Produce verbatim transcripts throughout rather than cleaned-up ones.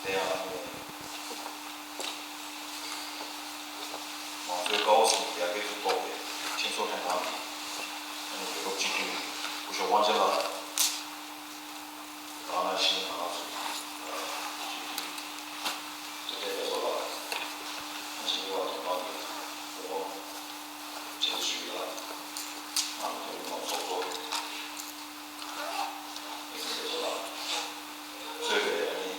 དེ་ཡང་ཨ་ནི་མང་གཙོའི་ཀ་བ་གསུམ་གྱི་ཡར་རྒྱས་ཚུགས་ཐུབ་པའི་ཁྲིམས་བཟོ་ལྷན་ཁང་གི་ཨ་ནི་རྒྱལ་ཁབ་སྤྱི་འཐུས་སྐུ་ཞབས་དབང་ཆེན་ལགས། དེ་ནང་བཞིན་ང་ཚོ་སྤྱི་འཐུས་བཀྲ་ཤིས་བདེ་མཚོ་ལགས། ཨ་ནི་ཉེ་བར་དོ་དམ་གྱི་འོས་འོག་ཆེན་ཞུ་ཡ་ལགས། ང་ཚོ་བོད་མི་མང་ཚོགས་གཙོ། གཙོས་པའི་ཨ་ནི་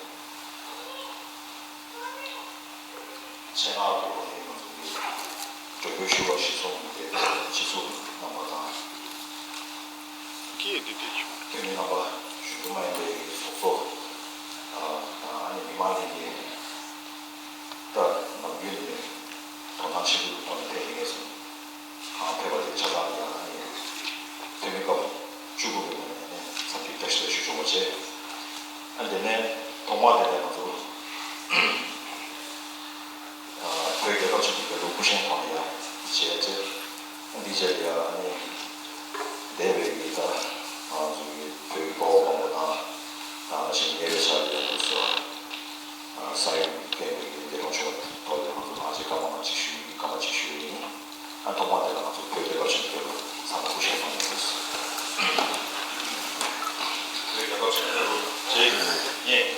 ཆེད་མངགས་ཐོག་ནས་ང་ཚོ་གི་མགྲོན་འབོད་ཞུ་བ་གཞིར་བཟུང་གི་སྤྱི་ཚོགས་རྣམ་པ་དང་། ཀྱིས་འདི་དེ་བྱུང་། འཐུས་མི་རྣམ་པ་གཞོན་ནུ་མ་ཡིན་པའི་ཚོགས་གཙོ་དང་ཨ་ནི་མི་མང་ཡིན་པའི་ད་ནམ་རྒྱུན་ནས་དོ་སྣང་ཆེན་པོའི་ཐོག་ནས་ཕེབས་ཡོད་ཟེར། གང་ཕེབས་པ་དེ་ཆ་ཚང་ཡང་ཨ་ནི་འཐུས་མི་སྐབས་བཅུ་དགུ་པའི་ངོས་ནས་ཨ་ནི་འཚམས་འདྲི་བཀྲ་ཤིས་བདེ་ལེགས་ཞུ་ཆོག་པ་བྱས། ཨ་ནི་དེ་ནས་ཐོག་མར་དེ་ནས་ང་ཚོ་བོད་རྒྱལ་ཁབ་ཆེན་པོའི་རྒྱལ་གླུ་སྐུ་བཞེངས་ཐོག་ནས་ཡང་བྱས་རྗེས་ཨ་ནི་འདི་བྱས་ཏེ་ཡང་ཨ་ནི་འདས་པའི་ཡི་ད་ང་ཚོ་གི་བོད་ཀྱི་དཔའ་བོ་དཔའ་མོ་དང་ད་ག་ནང་བཞིན་ཉེ་བའི་ཆར་ཡང་དུ་སོ། ས་ཡོམ་རྐྱེན་པས་འདས་གྲོངས་ཆོག་པའི་ཐོག་ལ་ང་ཚོ་ཐང་ཆད་སྐར་མ་ལྔ་གཅིག་ཞུ་ཡིན། སྐར་མ་གཅིག་ཞུ་ཡིན། ཨ་ཐོག་མ་དེ་ལ་ང་ཚོ་བོད་རྒྱལ་ཁབ་ཆེན་པོའི་རྒྱལ་གླུ་ཚང་མ་སྐུ་བཞེངས་གནང་ཡོད། བོད་རྒྱལ་ཁབ་ཆེན་པོའི་རྒྱལ་གླུ་གཅིག་གཉིས།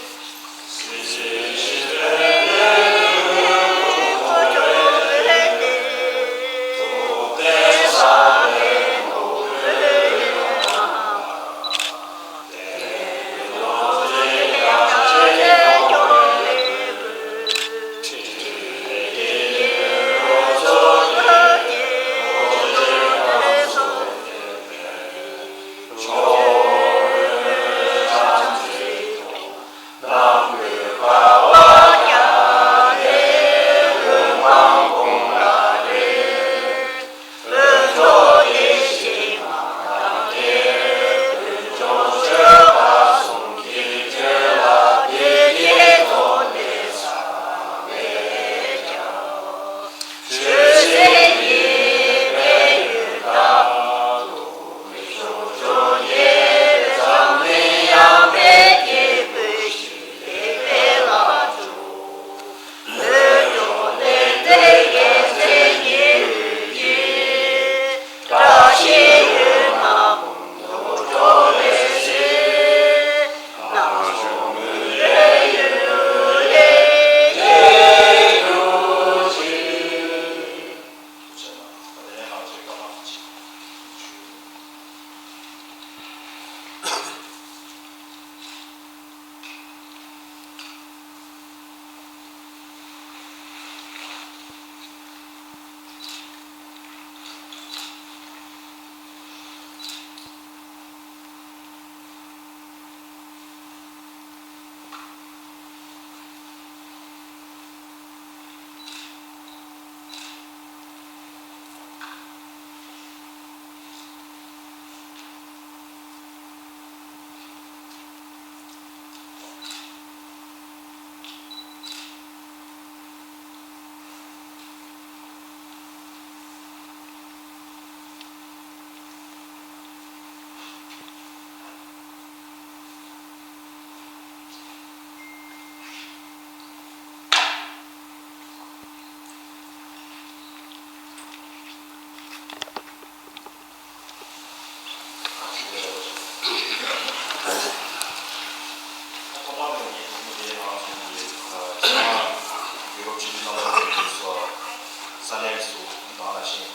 ས་གནས་སུ་ད་ག་ནང་བཞིན་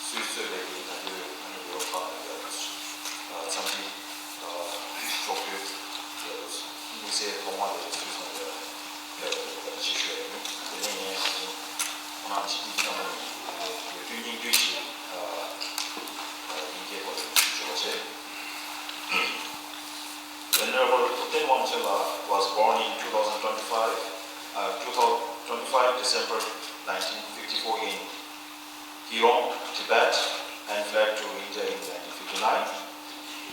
སུད་སི་གཙོས་པའི་གི་ད་ལྟའི་ཡུ་རོབ་ཁག་ནང་གི་འཚམས་འདྲི་ཚོགས་དུས་དམིགས་བསལ་ཐོག་མ་དེ་སུད་སི་ནང་ལ་ཕེབས་པ་དེ་བཀའ་དྲིན་ཆེ་ཞུ་ཡ་ཡིན། དེ་ནས་ངས་ཁོང་རྣམ་གཅིག་སྙིང་ཐག་པ་ནས་འོས་བསྡུ་སྙིང་བསྡུས་ཀྱི་དབྱིན་སྐད་སྐོར་ཞུ་ཆོག་པ་བྱས། Venerable Thupten Wangchela was born in two thousand twenty-five, uh, two thousand twenty-five December nineteen fifty-four in Hierong, Tibet, and fled to India in nineteen fifty-nine.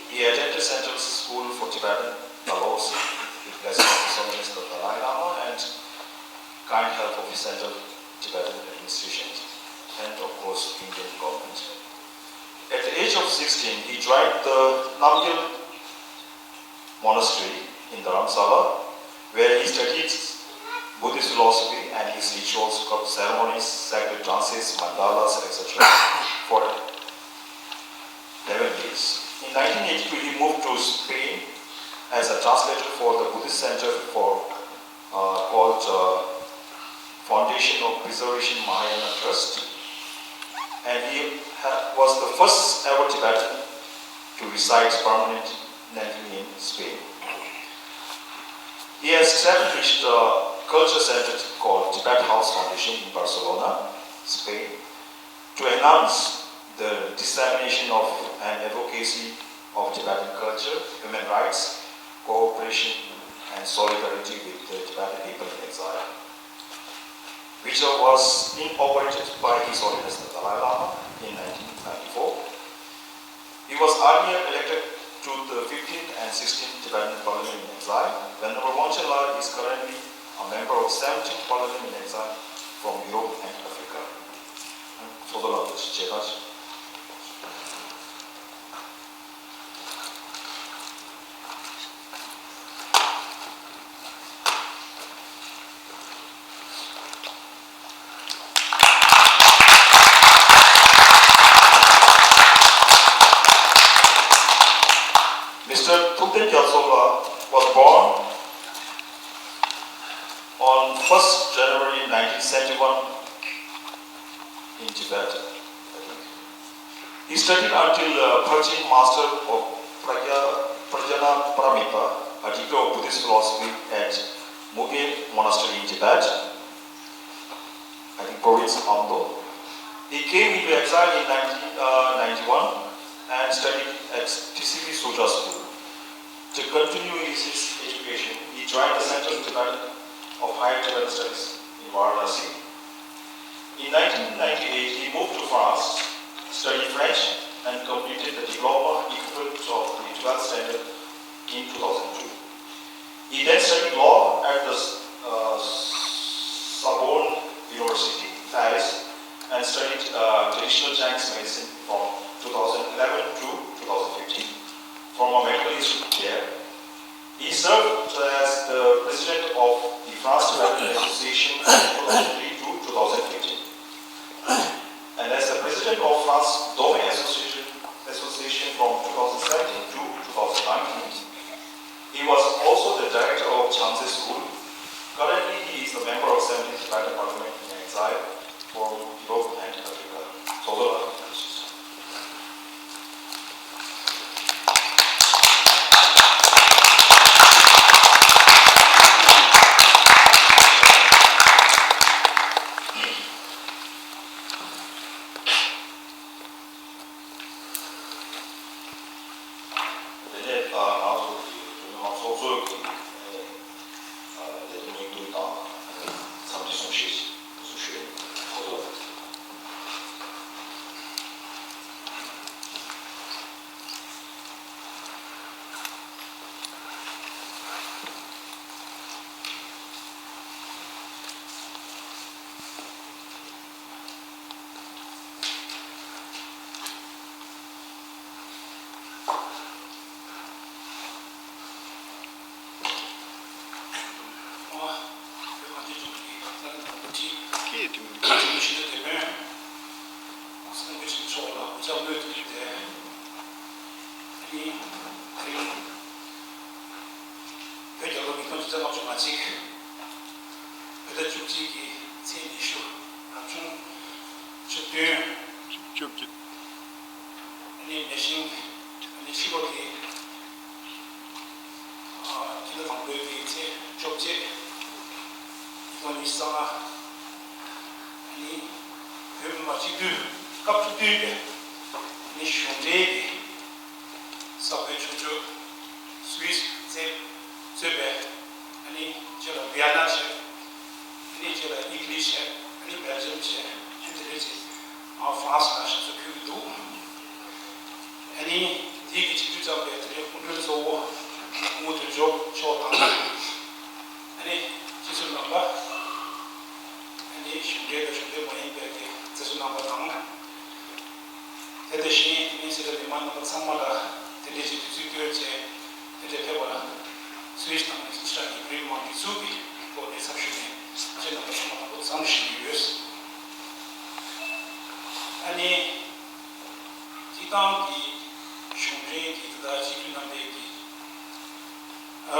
He attended Central School for Tibetan Fellows with blessing of His Holiness the Dalai Lama and kind help of His Central Tibetan Administration and, of course, Indian government. At the age of sixteen, he joined the Namgyal Monastery in Dharamsala, where he studied philosophy and his rituals, ceremonies, sacred dances, mandalas, et cetera for eleven years. In nineteen eighty-two, he moved to Spain as a translator for the Buddhist Center for, uh, called, uh, Foundation of Preservation Mahayana Trust, and he ha- was the first ever Tibetan to reside permanently in Spain. He established a culture center called Tibet House Foundation in Barcelona, Spain, to enhance the dissemination of and advocacy of Tibetan culture, human rights, cooperation, and solidarity with the Tibetan people in exile, which was inaugurated by His Holiness the Dalai Lama in nineteen ninety-four. He was earlier elected to the fifteenth and sixteenth Tibetan Parliament in exile. Venerable Wangchen Laa is currently a member of seventeenth Parliament in exile from Europe and Africa. Mister Thupten Gyaltshola was born on first January nineteen seventy-one in Tibet. He studied until, uh, Phakching Master of Pragya, Prajna Paramita, a degree of Buddhist philosophy at Muge Monastery in Tibet, I think province Amdo. He came into exile in nineteen, uh, ninety-one and studied at T C B Soja School. To continue his education, he joined the Central Tibetan of Higher Tibetan Studies in Varanasi. In nineteen ninety-eight, he moved to France, studied French, and completed the diploma equivalent of the twelfth standard in two thousand two. He then studied law at the, uh, Sorbonne University, Paris, and studied, uh, traditional Chinese medicine from two thousand eleven to two thousand fifteen, former medical institute there. He served as the president of the France Tibetan Association from two thousand three to two thousand fifteen, and as the president of France Dome Association, Association from two thousand seventeen to two thousand nineteen. He was also the director of Changze School. Currently, he is a member of seventeenth Tibetan Parliament in exile from Europe and Africa. དེ་ནས་ད་ང་ཚོ་གི་བོད་མི་མང་ཚོགས་གཙོས་ཀྱི་ཨ་ནི་ལས་དོན་སྙིང་བསྡུས་དང་འཚམས་འདྲི་གསུང་བཤད་ཞུ་ཞུ་ཡོད། ཐུགས་རྗེ་ཆེ། བོད་རྒྱལ་ལོ་ཉིས་སྟོང་ཆིག་བརྒྱ་ལྔ་བཅུ་ང་གཅིག་བོད་ཟླ་བཅུ་གཅིག་གི་ཚེས་ཉི་ཤུ། རབ་བྱུང་བཅུ་བདུན། བཅུ་གཅིག་ཨ་ནི་མེ་ཤིང་ཨ་ནི་ཤི་ལོ་གི་ཨ་སྤྱི་ཟླ་དང་པོའི་གི་ཚེས་བཅོ་བརྒྱད། ཉིས་སྟོང་ཉི་ཤུ་རྩ་ལྔ། ཨ་ནི་བོད་མི་མང་སྤྱི་འཐུས་སྐབས་བཅུ་བདུན་པའི་ཨ་ནི་གཞུང་འབྲེལ་གྱི་གསར་འགོད་ཕྱོགས་བསྐྱོད་སུད་སི་གཙོས་པའི་ཨ་ནི་རྗེས་ལ་ཝི་ཡ་ན་བྱས། ཨ་ནི་རྗེས་ལ་ཨི་ཊ་ལི་བྱས། ཨ་ནི་སྦེལ་ཇམ་བྱས། ཨ་ནི་དེ་འདྲ་བྱས། ཨ་ཧྥ་རན་སི་ལ་ཞབས་སོར་འཁོད་ཀྱི་འདུག་ཨ་ནི་དེའི་གི་སྤྱི་འཐུས་ཚོགས་པའི་དེ་འདྲའི་སྐུ་མགྲོན་གཙོ་བོ་སྐུ་ངོ་དོན་གྲུབ་མཆོག་དང་། ཨ་ནི་སྤྱི་ཟུར་རྣམ་པ། ཨ་ནི་གཞུང་འབྲེལ་དང་གཞུང་འབྲེལ་མ་ཡིན་པའི་གི་བརྩི་སྲུང་གནང་བ་དང་། དེ་དང་གཞན་མི་སེར་དང་མི་མང་རྣམ་པ་ཚང་མ་ལ་དེ་འདྲའི་ཅིག་དུས་ཚོད་བཏོན་བྱས་དེ་འདྲའི་ཕེབས་པ་ལ་སུད་སི་དང་ཕྱི་དྲག་གི་བོད་མི་མང་སྒྲིག་འཛུགས་ཀྱི་སྐོར་ནས་འཚམས་ཞུས་ནས་ཆེད་ ཏང་གི་གཞུང་འབྲེལ་གྱི་ད་ལྟ་སྤྱི་འཐུས་རྣམ་པའི་གི་ཨ་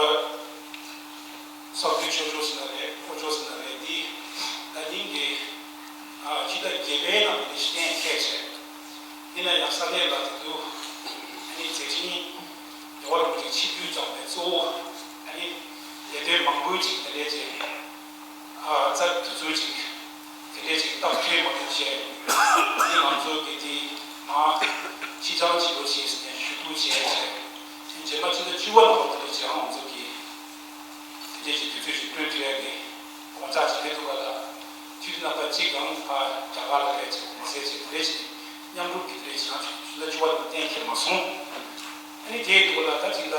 གསར་འགོད་ཆོས་ཕྱོགས་ཟེར་ན་རེད། སྐོར་ཕྱོགས་ཟེར་ན་རེད། འདི་ད་ཉིན་གྱི་ཨ་སྤྱི་ཟླ་བརྒྱད་པའི་ནང་དུ་གཏན་འཁེལ་བྱས། ཡིན་ན་ཡང་ས་གནས་ལ་དེ་དུས་ཨ་ནི་མཛད་འཕྲིན་རྒྱལ་བ་རིན་པོ་ཆེ་ཆིབས་བསྒྱུར་བྱུང་བའི་གཙོ་བོ་ཨ་ནི་ལས་དོན་མང་པོ་ཅིག་དེ་འདྲས་ཅིག་ཨ་རྩ་དུས་ཚོད་ཅིག་དེ་འདྲས་ཅིག་སྟབས་བདེ་མ་ཐུབ་བྱས། ཨ་ནི་ང་ཚོ་གི་དེ་མ་ཕྱི་འགྱངས་བྱེད་དགོས་བྱས་ཟེར་ནས་ཞུ་གཏུག་བྱས་བྱས། རྗེས་མ་ཕྱི་ཟླ་བཅུ་པ་ནང་ལོགས་དེ་འདྲས་ཅིག་ཨང་ང་ཚོ་གི་དེ་འདྲས་ཀྱི་དུས་ཚོད་ཅིག་བསྐྲུན་ཐུབ་ཡ་གི་དགོངས་འཇགས་བྱེད་ཀྱི་འདུག་ག་ལ། སྤྱི་འཐུས་རྣམ་པ་གཅིག་གང་ཕར་རྒྱ་གར་ལ་ཕེབས་བྱས་གོང་གསལ་བྱས་དེ་འདྲས་ཀྱི་མཉམ་རུབ་ཀྱི་དེ་འདྲས་ཀྱི་ཡང་ཕྱི་ཟླ་བཅུ་པ་ནང་གཏན་འཁེལ་མ་སོང་། ཨ་ནི་དེའི་འདུག་ག་ལ་ད་ཅིག་ད་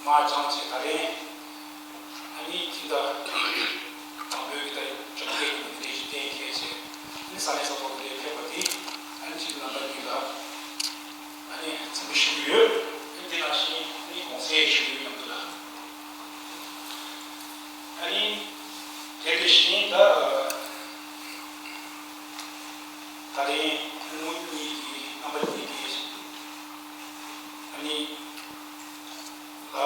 མར་སྦྱངས་བྱས་ད་རེས་ཨ་ནི་ཅིག་ད་དང་པོའི་གི་ད་བཅོ་བརྒྱད་ཀྱི་དེ་འདྲས་ཀྱི་གཏན་འཁེལ་བྱས། ཨ་ནི་ས་གནས་ས་ཐོག་དེ་འདྲས་ཕེབས་པ་དེ་ཨ་ནི་སྤྱི་འཐུས་རྣམ་པ་གཉིས་ལ། ཨ་ནི་འཚམས་འདྲི་ཞུ་གི་ཡོད། ཨ་ནི་དེ་ནང་བཞིན་ཨ་ནི་གོང་གསལ་ཞུ་གི་ཡོད་མཉམ་དུ་ལ། ཨ་ནི་དེ་དེ་བཞིན་ད་ད་རིང་ཕུ་ནུ་གཉིས་ཀྱི་རྣམ་པ་གཉིས་ཀྱི་ཨ་ནི་ལ་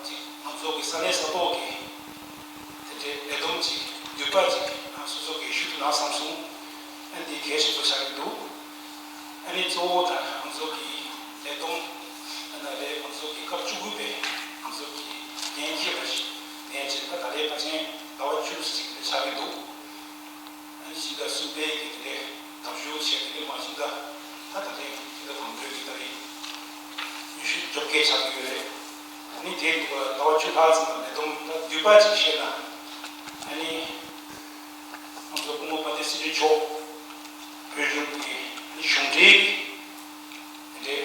ཅིག་ང་ཚོ་གི་ས་གནས་ས་ཐོག་གི་དེ་འདྲའི་ལས་བསྡོམས་ཅིག་འདུས་པ་ཅིག་ང་སོ་སོ་གི་ཞུ་ཐུབ་ན་བསམ་སོང་། ཨ་ནི་འདི་གལ་ཆེན་པོ་ཆགས་ཀྱི་འདུག་ཨ་ནི་གཙོ་བོ་ད་ང་ཚོ་གི་ལས་བསྡོམས་ཨ་ན་རེ་ང་ཚོ་གི་སྐབས་བཅུ་དགུ་པའི་ང་ཚོ་གི་འགན་འཁྱེར་བ་ཞིག་ནས་བྱས་ད་ད་ལྟའི་ཕལ་ཆེར་ཟླ་བ་བཅུ་ཅིག་རེ་ཆགས་ཀྱི་འདུག་ཨ་ནི་ཕྱི་ཟླ་གསུམ་པའི་གི་དེ་ནས་བརྡབ་གཞུང་བྱས་དེ་ནས་མ་ཕྱི་ཟླ་ད་ད་ལྟའི་ཕྱི་ཟླ་དང་པོའི་གི་ད་རེས་ཉི་ཤུ་བཅོ་བརྒྱད་ཆགས་ཀྱི་ཡོད་རེད། ཨ་ནི་དེ་འདུག་ལ་ཟླ་བ་བཅུ་ལྷག་ཙམ་ལ་ལས་བསྡོམས་ད་བསྡུས་པ་ཅིག་བཤད་ན། ཨ་ནི་ང་ཚོ་སྐུ་ངོ་དཔལ་ལྡན་སྲིད་སྐྱོང་མཆོག་བོད་གཞུང་གི་ཨ་ནི་གཞུང་འབྲེལ་གི་དེ་འདྲའི་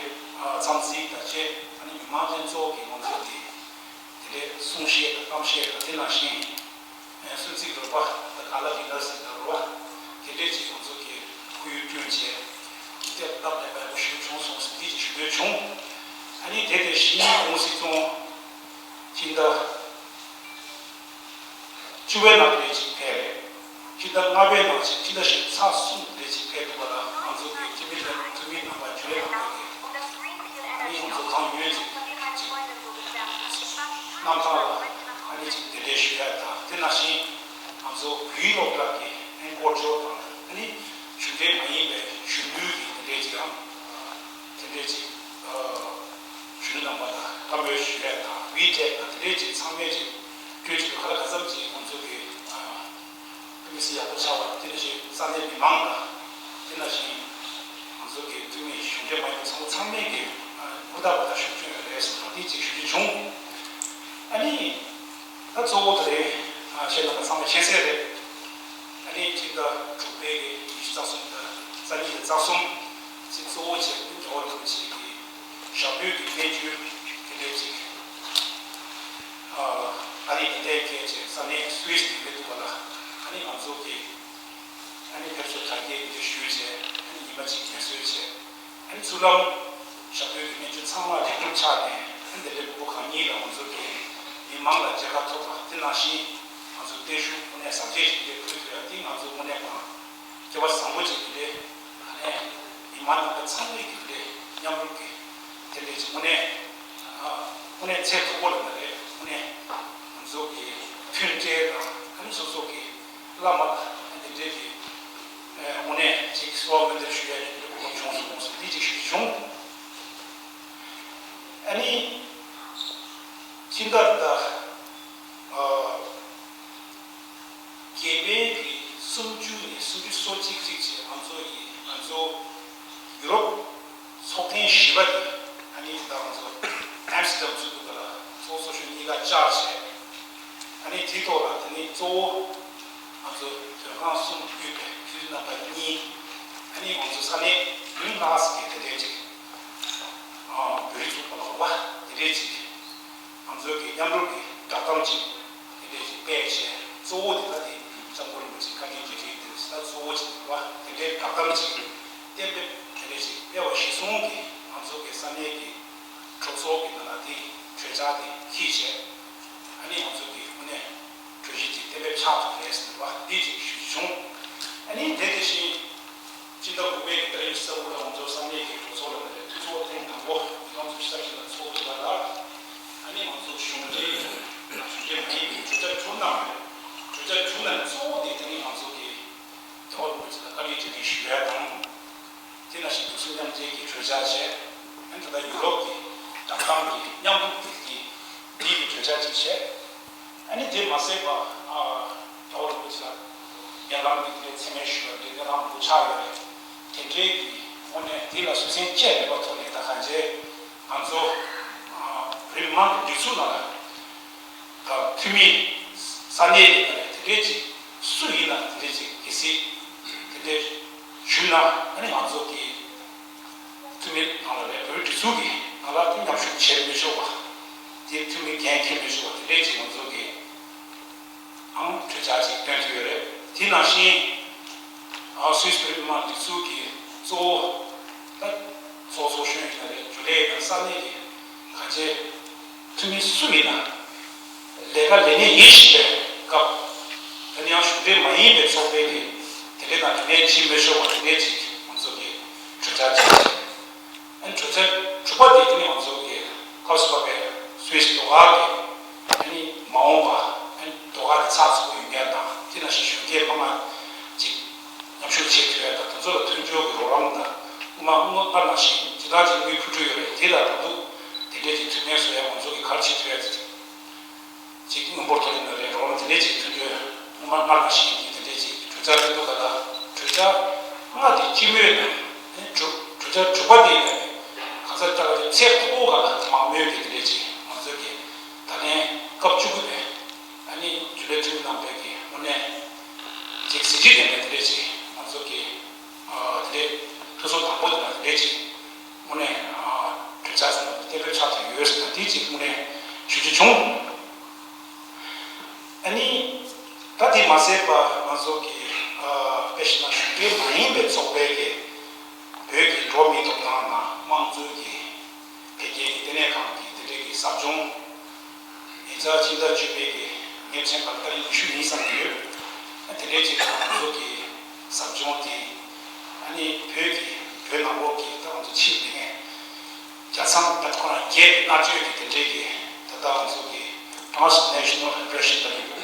ཨ་འཚམས་གཟིགས་དང་བཅས་ཨ་ནི་མི་མང་ལྷན་ཚོགས་ཀྱི་ང་ཚོ་གི་དེ་འདྲའི་གསུང་བཤད་དང་གཏམ་བཤད་དང་དེ་ནང་བཞིན། གསོལ་ཚིགས་རོལ་པ་དང་ག་ལ་གི་ནར་སི་དང་རོལ་པ་དེ་འདྲས་ཅིག་ང་ཚོ་གི་ཁོར་ཡུག་བསྐྲུན་བྱས་དེ་སྟབས་ལེགས་པ་ཞིག་བྱུང་སོང་ཟེར་འདི་ཅིག་ཞུ་འདོད་བྱུང་། ཨ་ནི་དེ་དེ་བཞིན་ྋགོང་སྲིད་སྐྱོང་སྤྱི་ཟླ་བཅུ་པའི་ནང་དེ་ཅིག་ཕེབས་རེད། སྤྱི་ཟླ་ལྔ་པའི་ནང་ཅིག་སྤྱི་ཟླ་བཞི་ཚེས་གསུམ་དེ་ཅིག་ཕེབས་འདུག་པ་ལ་ང་ཚོ་གི་འཐུས་མི་ལྷན་འཐུས་མི་རྣམ་པ་ཇུ་ལེ་རྣམ་པ་གི་ཨ་ནི་ང་ཚོ་གང་ཡོད་ཅིག་ཅིག་གནམ་ཐང་ལ་ཨ་ནི་ཅིག་གདན་འདྲེན་ཞུ་ཡ་དང་དེ་ནང་བཞིན་ང་ཚོ་བོད་ཡིག་སློབ་གྲྭ་གི་ཨ་ནི་སྐོར་སྐྱོད་དང་ཨ་ནི་གཞུང་འབྲེལ་མ་ཡིན་པའི་གཞོན་ནུའི་གི་དེ་འདྲས་ཅིག་ཨང་དེ་འདྲས་ཅིག་གཞོན་ནུ་རྣམ་པ་དང་བཀའ་མོལ་ཞུ་ཡ་དང་བི་ཊེག་དང་དེ་འདྲས་ཅིག་ཚང་མས་ཅིག་སྤྲོད་ཅིག་ག་ལ་ག་ཙམ་ཅིག་ང་ཚོ་གི་དམིགས་བསལ་ཡག་པོ་ཆགས་པ་དེ་ནང་བཞིན་ས་གནས་མི་མང་དང་དེ་ནང་བཞིན་ང་ཚོ་གི་འཐུས་མི་གཞུང་འབྲེལ་མ་ཡིན་པ་ཚང་མ་ཚང་མས་ཀྱི་ཧུར་ཐག་པ་དང་ཤུགས་ཆེན་ཡོད་རེད་ཟེར་བ་འདི་གཅིག་ཞུ་རྒྱུ་བྱུང་། ཨ་ནི་ད་གཙོ་བོ་དེ་རེད། ཁྱེད་རྣམ་པ་ཚང་མ་མཁྱེན་གསལ་རེད། ཨ་ནི་ཕྱི་ཟླ་དྲུག་པའི་གི་ཉི་ཤུ་རྩ་གསུམ་དང་རྩ་གཉིས་དང་རྩ་གསུམ་ཚེས་གཙོ་བོ་བྱས་རྒྱལ་བ་རིན་པོ་ཆེ་གི་ཞབས་པུས་ཀྱི་རྟེན་བཅུ་དེ་འདྲས་ཅིག་ཨ་ནི་དེ་འདྲའི་སྐད་ཆ་ས་གནས་སུད་སི་དེ་འདྲ་འདུག་པ་ལ་ཨ་ནི་ང་ཚོ་གི་ཨ་ནི་ཕེབས་བསུ་དར་རྒྱས་དེ་འདྲ་ཞུས་བྱས་ཨ་ནི་ཉི་མ་གཅིག་ངལ་གསོ་བྱས་ཨ་ནི་ཚུར་ལམ་ཞབས་པུའི་གི་གནས་ཚུལ་ཚང་མ་ལེགས་གྲུབ་ཆགས་ནས་ཨ་ནི་དེ་འདྲའི་ཕྲུ་གུ་གང་ཉིད་ལ་ང་ཚོ་གི་མི་མང་ལ་མཇལ་ཁ་ཐོབ་པ་དེ་ནང་བཞིན་ང་ཚོ་བརྟན་བཞུགས་དངོས་གནས་ཟབ་རྒྱས་ཤིག་འདེབས་ཕུལ་ཐུབ་ཡ་དེ་ང་ཚོ་དངོས་གནས་གང་། སྐལ་བ་བཟང་པོ་ཅིག་དེ་འདྲའི་ཨ་ནི་མི་མང་རྣམ་པ་ཚང་མས་ཀྱི་དེ་འདྲའི་མཉམ་རུབ་ཀྱི་དེ་འདྲའི་ཅིག་དངོས་གནས་ཨ་དངོས་གནས་ཚད་མཐོ་པོ་ལ་ན་རེད། དངོས་གནས་ང་ཚོ་གི་མཐུན་འབྲེལ་དང་ཨ་ནི་སོ་སོ་གི་བླ་མ་དང་དེ་འདྲའི་གི་ཨ་དངོས་གནས་ཅིག་གསོལ་བ་སྨོན་འདེབས་ཞུ་ཡ་ཡིན་འདུག་གོ་བྱུང་སོང་ཟེར་འདི་ཅིག་ཞུ་རྒྱུ་བྱུང་། ཨ་ནི་ཕྱི་ཟླ་ད་ཨ། བརྒྱད་པའི་གི་སུམ་ཅུ་ནས་སུམ་ཅུ་སོ་གཅིག་ཅིག་བྱས་ང་ཚོ་ཡི་ང་ཚོ་ཡུ་རོབ་ཚོགས་ཐེངས་བཞི་པ་དེ་ཨ་ནི་ད་ང་ཚོ་ཨེམ་སི་ཊར་ཌམ་ཚུགས་འདུག་ག་ལ་ཚོགས་གཙོ་གཞོན་གཉིས་ཀ་བཅར་བྱས་ཨ་ནི་དེ་ཐོག་ལ་དེ་ནི་གཙོ་བོ་ང་ཚོ་དོན་ཁང་གསུམ་བརྒྱུད་པའི་ཕྱི་ནང་པ་གཉིས་ཨ་ནི་ང་ཚོ་ས་གནས་བདུན་ལྷག་ཙམ་གྱི་དེ་འདྲའི་ཅིག་བོད་རིགས་ཚོགས་པ་ལ་འོ་བ་དེ་འདྲའི་ཅིག་ང་ཚོའི་གི་མཉམ་རུབ་ཀྱི་བསྒྲགས་གཏམ་ཅིག་དེ་འདྲས་ཅིག་སྤེལ་བྱས་གཙོ་བོ་དེ་ད་དེ་སྐྱབས་མགོན་རིན་པོ་ཆེ་བཀའ་དྲིན་རྗེས་དྲན་དེ་ད་གཙོ་བོ་ཅིག་རེད་བ། དེ་འདྲའི་བསྒྲགས་གཏམ་ཅིག་གཏན་འབེབས་དེ་འདྲས་ཅིག་སྤེལ་བ་གཞིར་བཟུང་གིས་ང་ཚོ་གི་ས་གནས་ཀྱི་གྲོས་ཚོགས་ཀྱི་ནང་ལ་དེ་གྲོས་འཆར་དེ་འཁྱེར་བྱས་ཨ་ནི་ང་ཚོ་གི་དངོས་གནས་གྲོས་གཞི་ཅིག་གཏན་འབེབས་ཆགས་ཐུབ་རེད་ཟེར་བ་འདི་ཅིག་ཞུ་རྒྱུ་བྱུང་། ཨ་ནི་དེ་དེ་བཞིན་སྤྱི་ཟླ་དགུ་པའི་གི་ཏ་རིག་གསལ་པོ་ལ་ང་ཚོ་ས་གནས་ཀྱི་གྲོས་ཚོགས་ལ་ནས་འཐུས་ཚོགས་ ཚོགས་ཐེངས་དང་པོ་ཉིས་སྟོང་བཅུ་གསུམ་ལ་ཚོགས་ཐུབ་པ་ལ། ཨ་ནི་ང་ཚོ་གཞུང་འབྲེལ་དང་གཞུང་འབྲེལ་མ་ཡིན་པའི་གྲོས་འཆར་དྲུག་གནང་བ་རེད། གྲོས་འཆར་དྲུག་ནང་ནས་གཙོ་བོ་དེ་དེ་ནི་ང་ཚོ་གི་རྒྱལ་བ་རིན་པོ་ཆེ་ལ་བཀའ་དྲིན་རྗེས་དྲན་ཞུ་ཡ་དང་། དེ་ནང་བཞིན་འདུག་སེ་མཉམ་འབྲེལ་གྱི་གྲོས་འཆར་བྱས། ཨ་ནི་ད་ལྟ་ཡུ་རོབ་ཀྱི་བདག་དམ་གྱི་མཉམ་རུབ་ཀྱི་འདི་འདི་གི་གྲོས་འཆར་ཅིག་བྱས། ཨ་ནི་དེ་མ་ཟད་པ། ཨ། རྒྱལ་བ་རིན་པོ་ཆེ་ལ་ཉེ་ལམ་གྱི་དེ་མཚན་སྨད་ཞུ་བ་དེ་གནས་སྟངས་མང་པོ་ཆགས་ཡོད་རེད། དེ་འདྲའི་གི་དངོས་གནས་དེ་ལ་བཟོད་བསྲན་བཅས་མེད་པ་ཐོག་ནས་ད་གང་བྱས་ང་ཚོ། ཨ། རིམ་མང་གི་སྒྲིག་འཛུགས་ནང་ལ་ད་འཐུས་མི་ས་གནས་དེ་ག་རེད། དེ་འདྲའི་ཅིག་སུ་ཡིན་ན་དེ་འདྲའི་ཅིག་གལ་སྲིད་དེ་འདྲའི་ཞུས་ན། ཨ་ནི་ང་ཚོ་གི་འཐུས་མི་ནང་ལ་རེད། བོད་སྒྲིག་འཛུགས་ཀྱི་ནང་ལ་དེ་མཉམ་ཞུགས་བྱེད་མི་ཆོག་པ། དེ་འཐུས་མི་འགན་འཁྱེར་མི་ཆོག་པ་དེ་འདྲའི་ཅིག་ང་ཚོ་གི་ཨང་གྲོས་འཆར་ཅིག་བཏོན་ཐུབ་ཡོད་རེད། དེ་ནང་བཞིན་ཨ་སུད་སི་བོད་རིགས་མི་མང་སྒྲིག་འཛུགས་ཀྱི་གཙོ་བོ་ད་ཚོགས་གཙོ་གཞོན་ཡིན་ན་རེད། རྒྱུན་ལས་དང་ས་གནས་ཀྱི་གང་ཅི་འཐུས་མི་སུ་ཡིན་ན་ལས་ཀ་ལས་གནས་ཡིན་བཞིན་པའི་སྐབས། ད་ནི་ཡང་གཞུང་འབྲེལ་མ་ཡིན་པའི་ཚོགས་པའི་གི་དེ་འདྲའི་ནང་དེ་འདྲའི་བྱེད་མི་ཆོག་པ་དེ་འདྲའི་ཅིག་ང་ཚོ་གི་གྲོས་འཆར་ཅིག་བྱས། ཨ་ནི་གྲོས་ཚན་དྲུག་པ་དེ་དེ་ནི་ང་ཚོ་གི་སྐབས་སུ་བབས་པའི་སུད་སི་ཟློས་གར་གྱི་ཨ་ནི་མ་འོངས་པ་ཨ་ནི་ཟློས་གར་གྱི་ཚགས་ཚུད་པོ་ཡོང་མཁན་དང་། དེ་ནང་བཞིན་གཞོན་སྐྱེས་མང་མང་ཅིག་མཉམ་ཞུགས་བྱེད་ཐུབ་ཡ་དང་། དེ་ཚོ་ལ་མཐུན་སྦྱོར་གྱི་རོགས་རམ་དང་། སྔོན་མ་སྔོན་མ་ནང་བཞིན་ཇི་ལྟར་ཅིག་དངུལ་ཕུལ་གྲུ་ཡོད་རེད། དེ་ལ་ད་དུང་དེ་འདྲའི་ཅིག་མཐུན་རྐྱེན་བཟོ་ཡ། ང་ཚོ་གི་ག་རེ་བྱེད་ཐུབ་ཡ་ཅིག་ཅིག་དངུལ་འབོར་ཐོབ་ཡིན་ན་རེད། རོགས་རམ་དེ་འདྲས་ཅིག་མཐུན་སྦྱོར་སྔོན་མ་སྔར་ནང་བཞིན་གྱི་དེ་འདྲས་ཅིག་གྲོས་འཆར་བཏོན་འདུག་ག་ལ། གྲོས་འཆར་ལྔ་དེ་སྤྱི་མོས་དང་། ཨེ། གྲོས་གྲོས་འཆར་དྲུག་པ་དེ་ཡིན་ན་གང་ཟག་ལྟ་བ་དེ་ཚེ་ཐོག་ག་ལ་མང་མོས་ཀྱི་དེ་འདྲས་ཅིག་ང་ཚོ་གི་ད་ལན་སྐབས་བཅུ་དགུ་པའི་ཨ་ནི་རྒྱུན་ལས་འཐུས་མི་རྣམ་པས་ཀྱི་དངོས་གནས་ཅིག་གཟི་བརྗིད་ལྡན་པའི་དེ་འདྲས་ཅིག་ང་ཚོ་གི་ཨ་དེ་འདྲས་ཐུགས་གསོ་དང་པོ་དེ་ལ་དེ་འདྲས་ཅིག་དངོས་གནས་ཨ་གྲོས་འཆར་ཟེར་ན་གཏན་འབེབས་ཆགས་ཐུབ་ཡོད་ཟེར་ན་དེ་ཅིག་དངོས་གནས་ཞུ་རྒྱུ་བྱུང་། ཨ་ནི་ད་དེ་མ་ཟད་པ་ང་ཚོ་གི་ཨ་དཔེ་བཞག་ན་གཞུང་འབྲེལ་མ་ཡིན་པའི་ཚོགས་པའི་གི་བོད་ཀྱི་འགྲོ་བ་མིའི་ཐོབ་ཐང་དང་དམངས་གཙོའི་གི་འཕེལ་རྒྱས་ཀྱི་ལྟེ་གནས་ཁང་གི་དེ་འདྲའི་གི་ཟབ་སྦྱོང་། ཉེ་ཆར་ཕྱི་ཟླ་བཅུ་པའི་གི་ཉེ་ཚན་པ་ལྟར་ཉི་ཤུ་ཡིན་བསམ་གྱི་ཡོད། ཨ་དེ་འདྲའི་ཅིག་ང་ཚོ་གི་ཟབ་སྦྱོང་དེ་ཨ་ནི་བོད་ཀྱི་བོད་ནང་ལོགས་ཀྱི་ད་ང་ཚོ་ཕྱི་ནས་རྒྱལ་མཚམས་ད་ཁོ་རང་བརྒལ་ཏེ་མནར་གཅོད་ཀྱི་དེ་འདྲའི་གི་ད་ལྟ་ང་ཚོ་གི་transnational repression ལ་ཡོད།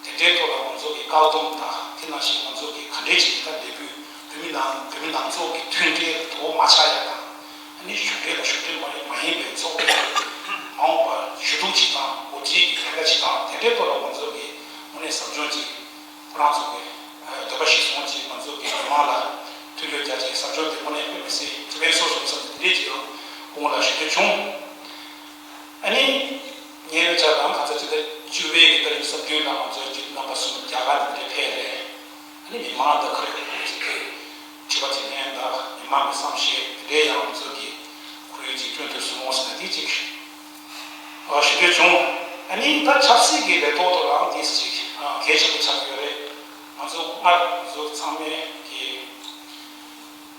དེ་འདྲའི་ཐོག་ལ་ང་ཚོ་གི་བཀག་སྡོམ་དང་། དེ་ནང་བཞིན་ང་ཚོ་གི་ག་འདྲའི་ཅིག་ད་ལས་འགུལ་བོད་མི་ནང་བོད་མི་ནང་ཚོགས་ཀྱི་མཐུན་སྒྲིལ་དོ་མ་ཆགས་ཡ་དང་། ཨ་ནི་གཞུང་འབྲེལ་དང་གཞུང་འབྲེལ་མ་ཡིན་པའི་ཚོགས་པའི་མ་འོངས་པར་ཞུ་གཏུག་ཅིག་དང་འགོ་ཁྲིད་ཀྱི་ལས་ཀ་ཅིག་དང་། དེ་འདྲའི་ཐོག་ལ་ང་ཚོ་གི་དངོས་གནས་ཟབ་སྦྱོང་ཅིག་ཁོ་རང་ཚོ་གི་འདོད་པ་གཞིར་བཟུང་ཅིག་ང་ཚོ་གི་མི་མང་ལ་མཐུན་འགྱུར་རྒྱག་ཅིག་ཟབ་སྦྱོང་དེ་དངོས་གནས་དཔེ་མི་སྲིད་ཁེ་ཕན་སོ་སོ་བསམ་ཚུལ་དེ་འདྲའི་ཅིག་ཡང་སྐུ་ངོ་ལ་ཞུ་རྒྱུ་བྱུང་། ཨ་ནི་ཉེ་བའི་ཆར་དང་ག་ཚོད་ཅིག་ད་བཅུ་པའི་གི་ཏ་རིག་གསུམ་བདུན་ལ་ང་ཚོ་རྒྱུན་རྣམ་པ་གསུམ་རྒྱ་གར་ནས་དེ་འདྲའི་ཕེབས་རེད། ཨ་ནི་མི་མང་དང་ཁ་རེ་ཁ་རེ་ཅིག་གིས་དྲི་བ་དྲིས་ལན་དང་མི་མང་གི་བསམ་ཤེས་དེ་འདྲའི་ཡང་ང་ཚོ་གི་ཁོར་ཡུག་ཅིག་བསྐྲུན་ཐུབ་སོང་ཟེར་ན་དེ་ཅིག་ཞུ་རྒྱུ་བྱུང་། ཨ་ནི་ད་ཆབ་སྲིད་ཀྱི་ལས་ཐོག་ཏུ་ལའང་དེ་ཅིག་གལ་ཆེན་པོ་ཆགས་ཀྱི་ཡོད་རེད། ང་ཚོ་སྔར་ང་ཚོ་ཚང་མས་ཀྱི་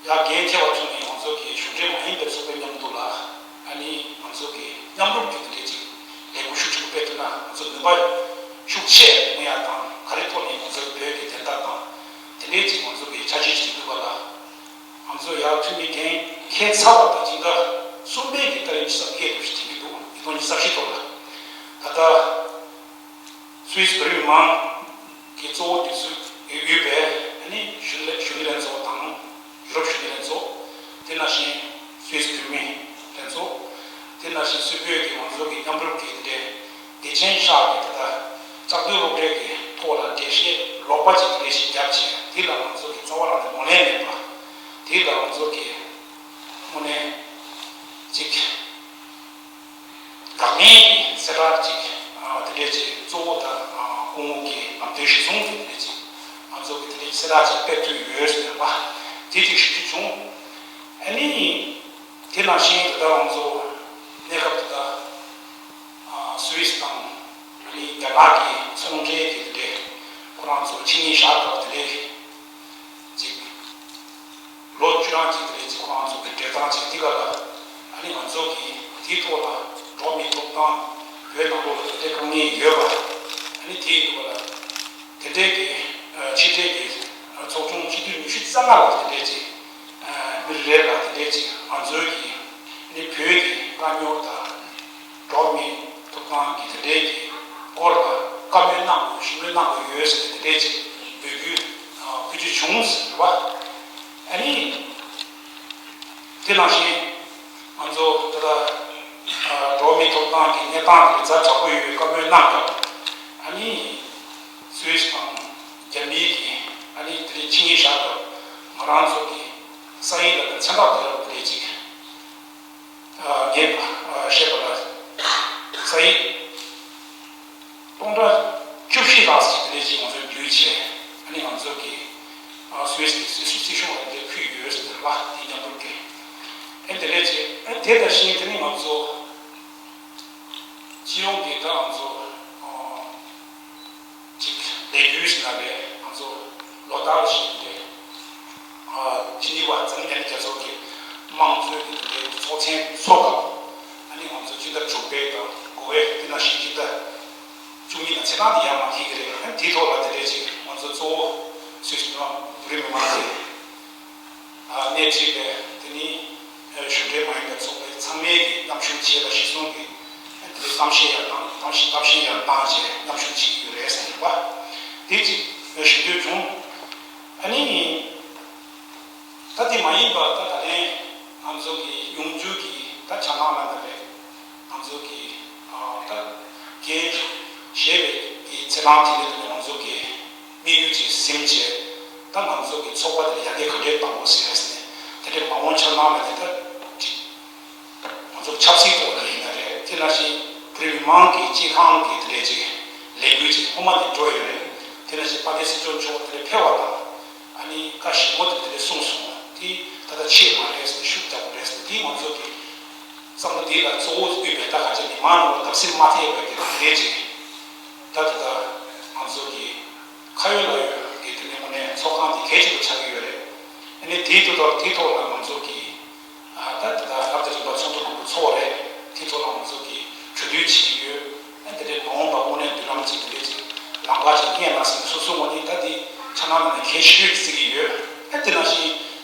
ཡ་འགན་འཁྱེར་བ་ཚོ་ནི་ང་ཚོ་གི་གཞུང་འབྲེལ་མ་ཡིན་པའི་ཚོགས་པའི་མཉམ་དུ་ལ་ཨ་ནི་ང་ཚོ་གི་མཉམ་རུབ་ཀྱི་དེ་འདྲའི་ཅིག་ལས་འགུལ་ཤུགས་ཆེན་པོ་སྤེལ་ཐུབ་ན་ང་ཚོ་ནུས་པ་ཤུགས་ཆེ་མི་ཡ་དང་། ག་རེ་ཐོག་ནས་ང་ཚོ་བོད་ཀྱི་བདེན་མཐའ་དང་དེ་འདྲའི་ཅིག་ང་ཚོ་གི་ཆ་རྐྱེན་ཞིག་འདུག་པ་ལ། ང་ཚོ་ཡ་འཐུས་མི་འགན་འཁྱེར་ཚར་བ་དང་སྤྱི་ཟླ་གསུམ་པའི་གི་ཏ་རིག་ཉི་ཤུ་རྩ་བརྒྱད་དུ་ཞིག་དེང་གི་འདུག་ཉིས་སྟོང་ཉི་ཤུ་རྩ་བཞི་ཐོག་ལ་ད་ལྟ། སུད་སི་བོད་རིགས་མི་མང་གི་གཙོ་བོ་དེ་ཚོས་དབུས་པའི་ཨ་ནི་གཞོན་ནུ་གཞོན་ནུ་ལྷན་ཚོགས་དང་ཡུ་རོབ་གཞོན་ནུ་ལྷན་ཚོགས། དེ་ནང་བཞིན་སུད་སི་བོད་མི་ལྷན་ཚོགས། དེ་ནང་བཞིན་སུད་བོད་ཀྱི་ང་ཚོ་གི་མཉམ་རུབ་ཀྱི་དེ་འདྲའི་བདེ་ཆེན་ཤག་གི་ད་ལྟ་བཅའ་སྡོད་སློབ་གྲྭའི་གི་ཐོག་ལ་འགྲེལ་བཤད་ལོག་པ་ཅིག་དེ་འདྲ་ཞིག་བརྒྱབ་བྱས། དེ་ལ་ང་ཚོ་གི་རྩ་བ་རང་ནས་ངོས་ལེན་མེད་པ། དེ་ལ་ང་ཚོ་གི་དངོས་གནས་ཅིག་དགག་ངེས་ཀྱི་གསལ་བསྒྲགས་ཅིག་ཨ་དེ་འདྲས་ཅིག་གཙོ་བོ་དང་ཨ་སྐུ་ངོ་གི་ལམ་སྟོན་གཞིར་བཟུང་གི་དེ་འདྲས་ཅིག་ང་ཚོ་གི་དེ་འདྲས་གསལ་བསྒྲགས་ཅིག་སྤེལ་ཐུབ་ཡོད་ཟེར་བ་དེ་ཅིག་ཞུ་རྒྱུ་བྱུང་། ཨ་ནི་དེ་ནང་བཞིན་ད་ལྟ་ང་ཚོ་གནས་སྐབས་དེ་དག་ཨ་སུད་སི་དང་ཨ་ནི་རྒྱ་གར་གྱི་ཚོང་འབྲེལ་གྱི་དེ་འདྲས་ཁོ་རང་ཚོ་ཕྱི་ཉིན་ཞག་ཐོག་དེ་འདྲས་ཅིག་ལོ་བཅུ་གྲངས་ཅིག་དེ་རེད་ཅིག་ཁོ་རང་ཚོ་གི་འབྲེལ་ཐག་ཅིག་དེ་ག་ལ་ཨ་ནི་ང་ཚོ་གིས་དེའི་ཐོག་ལ་འགྲོ་བ་མིའི་ཐོབ་ཐང་བོད་ནང་ལོགས་ལ་དེ་འདྲའི་དཀའ་ངལ་ཡོད་པ། ཨ་ནི་དེའི་ཐོག་ལ་དེ་འདྲའི་གི་ཕྱི་འབྲེལ་གྱི་ཚོགས་ཆུང་སྤྱི་འཐུས་ཉི་ཤུ་རྩ་ལྔ་ལ་དེ་འདྲའི་ཅིག་མི་རེ་རེ་ལ་དེ་འདྲའི་ཅིག་ང་ཚོའི་གི་ ནི་བོད་ཀྱི་དཀའ་རྙོག་དང་། འགྲོ་བ་མིའི་ཐོབ་ཐང་གི་དེ་འབྲེལ་གྱི་སྐོར་ལ་བཀའ་མོལ་གནང་དགོས། ཞུ་མོལ་གནང་དགོས་ཡོད་ཟེར་ནས་དེ་འབྲེལ་ཅིག་འབོད་སྐུལ་ཕུལ་རྒྱུ་བྱུང་ཟེར་བ། ཨ་ནི། དེ་ནང་བཞིན་ང་ཚོ་ད་ལྟ་འགྲོ་བ་མིའི་ཐོབ་ཐང་གི་གནས་སྟངས་དེ་ཛ་དྲག་པོ་ཡོད་པའི་བཀའ་མོལ་གནང་སྐབས། ཨ་ནི་སུད་སི་དང་རྒྱ་མིའི་གི་ཨ་ནི་དེ་རིང་ཆིངས་ཡིག་བཞག་སྐབས་ང་རང་ཚོ་གི་ས་ཡིག་ལ་མཚན་རྟགས་དེ་རབ་དེ་ཅིག་ངས་བཤད་པ་ལ་ས་ཡིག་སྟོང་ཕྲག་བཅུ་བཞི་ལྷག་ཅིག་དེ་འདྲ་ཅིག་ང་ཚོས་བསྡུས་བྱས། ཨ་ནི་ང་ཚོ་གི་སུད་སི་སྲིད་སྲིད་གཞུང་ལ་འདི་ཕུལ་ཡོད་ཟེར་བ་དེ་མཉམ་དུ་གི་ཨ་དེ་འདྲ་ཅིག་ཨ་དེ་དང་ཤིང་དེ་ནི་ང་ཚོ་སྤྱི་ཡོངས་ཀྱི་ད་ང་ཚོ་ཅིག་ལས་འགུལ་ཟེར་ན་རེད། ང་ཚོ་ལོ་ལྟར་བཞིན་དེ་ཅི་ནི་བ་འཛམ་གླིང་རྒྱལ་ཚོགས་ཀྱི་དམངས་གཙོའི་གི་དེ་འདྲའི་ཚོགས་ཆེན་ཚོགས་སྐབས། ཨ་ནི་ང་ཚོ་སྤྱི་ཟླ་དྲུག་པའི་དང་དགུ་པའི་དེ་ནང་བཞིན་སྤྱི་ཟླ་བཅུ་གཉིས་དང་ཚེས་གྲངས་དེ་ཡར་མར་འཁྱེར་གི་རེད། ཨ་དེའི་ཐོག་ལ་དེ་འདྲའི་ཅིག་ང་ཚོ་གཙོ་བོ་སུད་སི་མི་མང་བོད་རིགས་མི་མང་དེ་སྣེ་ཁྲིད་པའི་དེ་ནི་གཞུང་འབྲེལ་མ་ཡིན་པའི་ཚོགས་པའི་ཚང་མས་ཀྱི་མཉམ་ཞུགས་བྱས་པ་གཞིར་བཟུང་གིས་དེ་གཏམ་བཤད་ཡང་གནང་། གཏམ་བཤད་གཏམ་བཤད་ཡང་གནང་བྱས་མཉམ་ཞུགས་བྱེད་ཀྱི་ཡོད་རེད་ཟེར་བ་དེ་ཅིག་ཞུ་འདོད་བྱུང་། ཨ་ནི། ད་དེ་མ་ཡིན་པ་ད་ད་ལན་ང་ཚོ་གི་ཡོང་རྒྱུ་གི་ད་ཆ་ནང་ལ་ད་རེད། ང་ཚོ་གི་ད་རྒན་ཞེས་པའི་གི་ཚེ་རང་དེ་ནས་ང་ཚོ་གི་དམིགས་ཡུལ་ཅིག་ཟིན་བྱས། ད་ང་ཚོ་གི་ཚོགས་པ་དེ་ལ་ཡར་རྒྱས་ག་འདྲས་གཏོང་དགོས་ཟེར་ནས་དེ་འདྲའི་མ་འོངས་ཆ་ནང་ལ་དེ་ད་ཅིག་ང་ཚོ་ཆབ་སྲིད་ཐོག་ནས་ཡིན་ན་རེད། དེ་ནང་བཞིན་བོད་རིགས་མི་མང་གི་སྤྱི་ཁང་གི་དེ་འདྲས་ཅིག་ལས་འགུལ་ཅིག་སྔོན་མ་ནས་འགྲོ་ཡོད་རེད། དེ་ནང་བཞིན་དཔལ་ལྡན་སྲིད་སྐྱོང་མཆོག་དེ་འདྲས་ཕེབས་པ་དང་། ཨ་ནི་བཀའ་ཞིབ་མོ་དེ་དེ་འདྲས་གསུངས་སོང་། དེ་ད་ལྟ་ཆད་མ་རེད་ཟེར་ནས་ཤུགས་རྒྱག་དགོས་རེད་ཟེར་ནས། དེ་ང་ཚོ་གི་བསམ་བློ་དེ་ལ་གཙོ་བོ་དབུས་པའི་ད་ག་ཅིག་མི་མང་ནང་ལ་བརྡབ་གསིག་མ་ཐེབས་པའི་གི་དེ་འདྲས་ཅིག་ད་དེ་ད་ང་ཚོ་གི་ཁ་ཡོད་ལག་ཡོད་ཀྱི་དེ་ནས་དངོས་གནས་ཚོགས་ཁང་དེ་གལ་ཆེན་པོ་ཆགས་ཀྱི་ཡོད་རེད། ཨ་ནི་དེའི་ཐོག་དེའི་ཐོག་ལ་ང་ཚོ་གི་ཨ་ད་ད་ལྟ་རབ་དང་རིམ་པ་ཚོགས་འདུ་མང་པོ་ཚོགས་རེད། དེ་ཚོ་ལ་ང་ཚོ་གིས་གྲོས་བསྡུར་བྱེད་ཀྱི་ཡོད། ཨ་དེ་འདྲའི་མ་འོངས་པ་དངོས་གནས་མདུན་ལམ་ཅིག་དེ་འདྲའི་ཅིག་ལམ་ཁ་ཅིག་རྙེད་ན་ཟེར་ནས་སོ་སོ་ངོས་ནས་ད་དེ་ཆ་ནང་ནས་གལ་ཆེ་ཤོས་ཅིག་བརྩི་གི་ཡོད། ཨ་དེ་ནང་བཞིན་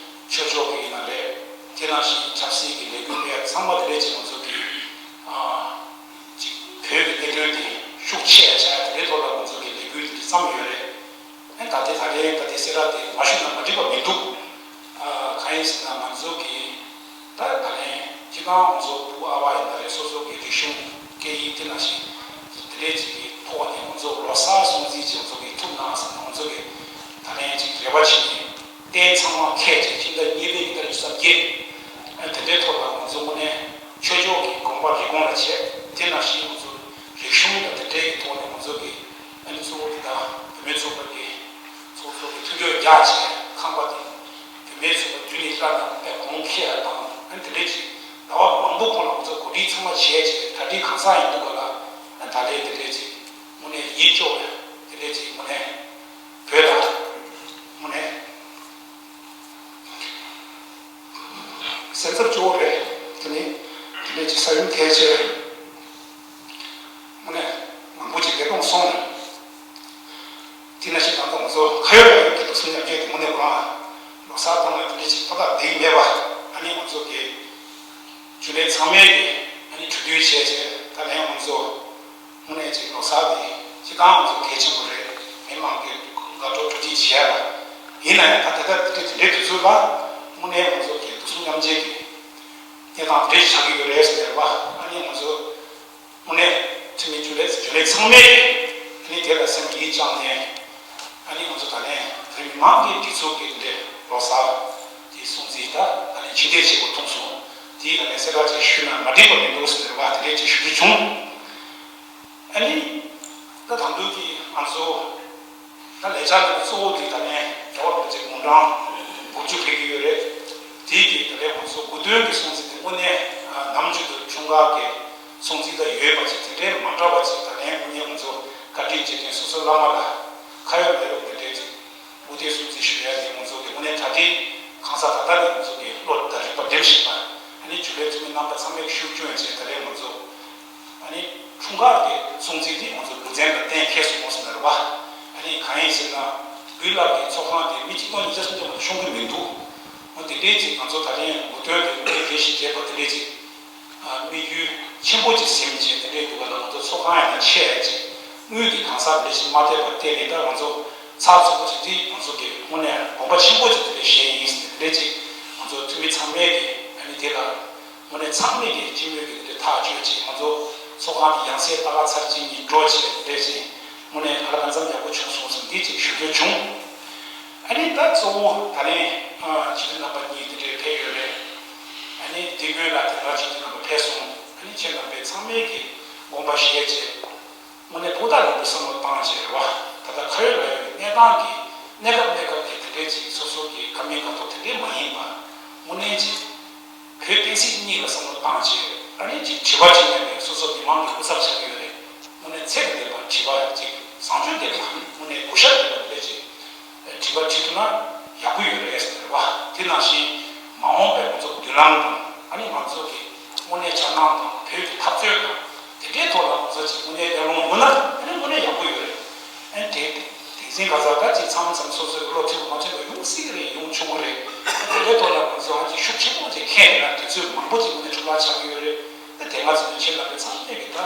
ཆོས་ཕྱོགས་ཀྱི་ཡིན་ན་རེད། དེ་ནང་བཞིན་ཆབ་སྲིད་ཀྱི་ལས་འགུལ་སྤེལ་ཡ་ཚང་མ་དེ་འདྲའི་ཅིག་ང་ཚོ་གིས་ཨ་ཅིག་བོད་ཀྱི་གནད་དོན་དེ་ཤུགས་ཆེ་ཡ་ཆགས་ཡ་དེ་འདྲའི་ཐོག་ལ་ང་ཚོ་གིས་ལས་འགུལ་དེ་འདྲ་བརྩམས་ཡོད་རེད། ཨེ་ད་ལྟའི་ད་ལྟའི་ད་ལྟའི་གསལ་བསྒྲགས་དེ་མ་ཞུས་ན་མ་འགྲིག་པ་མི་འདུག་ཨ་གང་ཡིན་ཟེར་ན་ང་ཚོ་གི་ད་ད་ལན་སྤྱི་བཏང་ང་ཚོ་བུ་ཨ་བ་ཡིན་ན་རེད། སོ་སོ་གི་རིག་གཞུང་སྐད་ཡིག་དེ་ནང་བཞིན་དེ་འདྲའི་ཅིག་གི་ཐོག་ནས་ང་ཚོ་ལོ་གསར་སྲུང་བརྩི་ཅིག་ང་ཚོ་གི་ཐུབ་ན་ཟེར་ན། ང་ཚོ་གི་ད་ལན་ཅིག་རེ་བ་བྱེད་ཀྱི་རྟེན་ཚང་མ་ཁས་བྱས། སྤྱི་ཟླ་གཉིས་པའི་གི་ཏ་རིག་གསར་བརྗེ་ཨ་དེ་འདྲའི་ཐོག་ལ་ང་ཚོ་དངོས་གནས་ཆོས་ཕྱོགས་ཀྱི་དགོངས་པ་རེ་སྐོང་རེ་བྱས། དེ་ནང་བཞིན་ང་ཚོ་རིག་གཞུང་དང་དེ་འདྲའི་གི་ཐོག་ནས་ང་ཚོ་གི་ཨ་ནི་གཙོ་བོ་དེ་དག་བུད་མེད་ཚོགས་པ་གི་ཚོགས་གཙོ་གི་ཐུགས་རྒྱུད་རྒྱ་ཆེ་ཁང་པ་དེ་བུད་མེད་ཚོགས་པ་བརྒྱུད་ནས་བླ་ན་མེད་པའི་གོང་འཁེལ་ཡ་དང་། ཨ་ནི་དེ་འདྲའི་ཅིག་ཟླ་བ་མང་པོ་གོང་ལ་ང་ཚོ་གོ་སྒྲིག་ཚང་མ་བྱས་བྱས། གྲ་སྒྲིག་གང་ཟག་ཡིན་འདུག་ག་ལ། ཨ་ད་ལན་དེ་འདྲའི་ཅིག་དངོས་གནས་ཡིད་སྐྱོ་བའི་དེ་འདྲའི་ཅིག་དངོས་གནས་བོད་ལ་དངོས་གནས་སེམས་འཚབ་སྐྱོ་བོ་རེད། དེ་ནི་དེ་འདྲའི་ཅིག་ས་ཡོམ་ཐེབས་བྱས་དངོས་གནས་མང་པོ་ཅིག་བདེ་སྟོང་སོང་། དེ་ནང་བཞིན་ད་ལྟ་ང་ཚོ་ཁ་ཡོད་ལག་ཡོད་ཀྱི་སྡུག་སྲན་ཉམས་བྱེད་དེ་དངོས་གནས་ཁོ་རང་ལོ་གསར་གཏོང་བའི་དེ་འདྲའི་ཅིག་ཕ་ཐག་རིང་མེད་པ། ཨ་ནི་ང་ཚོ་གི་རྒྱུན་ལས་ཚང་མས་ཀྱི་ཨ་ནི་གྲོས་བསྡུར་བྱས་བྱས། ད་ལན་ང་ཚོ་དངོས་གནས་ཅིག་ལོ་གསར་དེ་སྤྱི་བཏང་ང་ཚོ་གལ་ཆེན་པོ་རེད། མི་མང་གི་དགའ་སྤྲོ་གྲ་སྒྲིག་བྱས་ལ། ཡིན་ན་ཡང་ད་དེ་ལྟར་དེ་འདྲའི་དུས་ཚོད་ལ་དངོས་གནས་ང་ཚོ་གི་སྡུག་སྲན་ཉམས་བྱེད་ཀྱི་གནས་སྟངས་དེ་འདྲའི་ཆགས་ཀྱི་ཡོད་རེད་ཟེར་བ། ཨ་ནི་ང་ཚོ་དངོས་གནས་འཐུས་མི་རྒྱུན་ལས་རྒྱུན་ལས་ཚང་མས་ཨ་ནི་དེ་ལ་སེམས་ཡིད་བཅངས་ནས། ཨ་ནི་ང་ཚོ་ད་ལན་བོད་མི་མང་གི་སྒྲིག་འཛུགས་ཀྱི་འདི་ལོ་གསར་གྱི་སྲུང་བརྩི་ད་ད་ལན་ཕྱི་བལྟས་བྱེད་དགོས་ཐུག་སོང་། དེའི་ད་ལན་གསལ་བསྒྲགས་ཅིག་ཞུས་ན་མ་འགྲིག་པ་མི་འདུག་ཟེར་བ་དེ་འདྲས་ཅིག་ཞུ་རྒྱུ་བྱུང་། ཨ་ནི་ད་ད་དུང་གི་ང་ཚོ་ད་ལས་འཆར་འདི་གཙོ་བོ་དེ་ད་ལན་རྒྱལ་བ་རིན་པོ་ཆེ་དགུང་གྲངས་དགུ་བཅུ་ཕེབས་ཀྱི་ཡོད་རེད། དེའི་གི་ད་ལན་ང་ཚོ་དགུང་སྟོན་གྱི་སྲུང་བརྩི་དེ་དངོས་གནས་ནམ་རྒྱུན་དུ་འཁྲུངས་སྐར་གྱི་སྲུང་བརྩི་ད་ཡོད་པ་ཅིག་དེ་འདྲའི་མ་འདྲ་བ་ཅིག་ད་ལན་དངོས་གནས་ང་ཚོ་བཀའ་དྲིན་རྗེས་དྲན་སོ་སོ་བླ་མ་ལ་ཁ་ཡོད་ལག་ཡོད་དེ་འདྲའི་ཅིག་དགུང་སྟོན་སྲུང་བརྩི་ཞུ་ཡ་དེ་ང་ཚོ་གི་དངོས་གནས་གྲ་སྒྲིག་གང་ཟག་ད་ལྟ་ནས་ང་ཚོ་གི་བློ་དང་རིག་པ་འགྲིམ་བཞིན་པ། ཨ་ནི་རྒྱུན་ལས་འཐུས་མི་རྣམ་པ་ཚང་མས་ཤུགས་སྐྱོན་བྱས། ད་ལན་ང་ཚོ་ཨ་ནི་འཁྲུངས་སྐར་གྱི་སྲུང་བརྩི་འདི་ང་ཚོ་དགུ་ཚན་ལ་གཏན་འཁེལ་སོང་ཟེར་ན་རེད་བ། ཨ་ནི་གང་ཡིན་ཟེར་ན་དགུན་ལ་གི་ཚོགས་ཁང་དེ་མི་གཅིག་སྟོང་ཉིས་བརྒྱ་སུམ་བརྒྱ་མ་གཏོགས་ཤོང་གི་མི་འདུག་འོ་དེ་འདྲའི་ཅིག་ང་ཚོ་ད་ལན་དགུང་སྟོན་དེ་དངོས་གནས་དགེ་ཞིག་བྱས་པ་དེ་འདྲའི་ཅིག་ དམིགས་ཡུལ་ཆེན་པོ་ཅིག་ཟིན་བྱས་དེ་འདྲའི་འདུག་ག་ལ། ང་ཚོ་ཚོགས་ཁང་ཡང་ན་ཆེ་ཡ་ཅིག་དངུལ་གྱི་གང་ཟག་དེ་འདྲ་ཞིག་མ་ཐེབས་པར་བརྟེན་ནས། ད་ང་ཚོ་ཚགས་ཚུད་པོ་ཅིག་དེ་ང་ཚོ་གི་དངོས་གནས་དགོངས་པ་ཆེན་པོ་ཅིག་དེ་འདྲ་བཞེས་ཡིན་ཟེར་ནས། དེ་འདྲ་ཅིག་ང་ཚོ་འཐུས་མི་ཚང་མས་ཀྱི་ཨ་ནི་དེ་ལ་དངོས་གནས་ཚང་མས་ཀྱི་སྤྱི་མོས་ཀྱི་དེ་འདྲ་ཐག་གཅོད་ཅིག་ང་ཚོ་ཚོགས་ཁང་དེ་ཡང་སེ་ལྟ་ག་ཚར་གཅིག་གཉིས་འགྲོ་བྱས་དེ་འདྲ་ཅིག་དངོས་གནས་ཧ་ལམ་གང་འཚམ་ཡག་པོ་བྱུང་སོང་ཟེར་འདི་ཅིག་ཞུ་རྒྱུ་བྱུང་། ཨ་ནི་ད་གཙོ་བོ་ད་ལན་སྤྱི་འཐུས་རྣམ་པ་གཉིས་དེ་འདྲའི་ཕེབས་ཡོད་རེད། ཨ་ནི་དེ་སྔོན་ལ་དེ་སྔ་སྤྱི་འཐུས་རྣམ་པ་ཕེབས་སོང་། ཨ་ནི་ཁྱེད་རྣམ་པས་ཚང་མས་ཀྱི་དགོངས་པ་བཞེས་བྱས། དངོས་གནས་ཕུགས་ཐག་ཡིན་པའི་བསམ་བློ་བཏང་བྱས་རེད་བ། ད་ལྟ་ཁ་ཡོད་ལག་ཡོད་ཀྱི་གནས་སྟངས་ཀྱི་གནས་སྐབས་གནས་སྐབས་ཀྱི་དེ་འདྲའི་ཅིག་སོ་སོ་གི་དགའ་མིན་དགའ་ཐོག་དེ་འདྲའི་མ་ཡིན་པ། དངོས་གནས་ཅིག་བོད་བསྟན་སྲིད་གཉིས་ལ་བསམ་བློ་བཏང་བྱས། ཨ་ནི་ཅིག་དྲི་བ་དྲིས་ནས་ནས་སོ་སོ་མི་མང་གི་སྐུ་ཚབ་བྱ་གི་ཡོད་རེད། དངོས་གནས་ཚད་ལས་འདས་པ་དྲི་བ་ཅིག་བཟང་སྤྱོད་ལྡན་པ། དངོས་གནས་གུས་ཞབས་ལྡན་པ་དེ་འདྲ་ཅིག་དྲི་བ་དྲིས་ཐུབ་ན་ཡག་པོ་ཡོད་རེད་ཟེར་བ། དེ་ནང་བཞིན་མ་འོངས་པའི་ང་ཚོ་མདུན་ལམ་དང་། ཨ་ནི་ང་ཚོ་གི་དངོས་གནས་བྱ་སྟངས་དང་། བོད་ཀྱི་འཐབ་རྩོད་དང་། དེ་འདྲའི་ཐོག་ལ་ང་ཚོ་ཅིག་དངོས་གནས་ཡར་ལངས་ཡོང་ན་ཨ་ནི་དངོས་གནས་ཡག་པོ་ཡོད་རེད། ཨ་ནི་དེ་དེ་འཛིན་ག་ཚ་ད་ཅིག་མཚམས་མཚམས་སོ་སོའི་བློ་མཐུན་མ་མཐུན་པ་ཡོང་སྲིད་ཀྱི་རེད། ཡོང་བྱུང་གི་རེད། ཨ་ནི་དེ་འདྲའི་ཐོག་ལ་ང་ཚོ་ཨ་ཅིག་ཤུགས་ཆེན་པོ་ཅིག་འཁྱེར་ཡོང་ན་དུས་ཚོད་མང་པོ་ཅིག་དངོས་གནས་འཕྲོ་བརླག་ཆགས་ཀྱི་ཡོད་རེད། ཨ་ནི་དེ་སྔ་ཚོད་ནས་ཁྱེད་རྣམ་པས་ཚང་མས་ཀྱི་ད་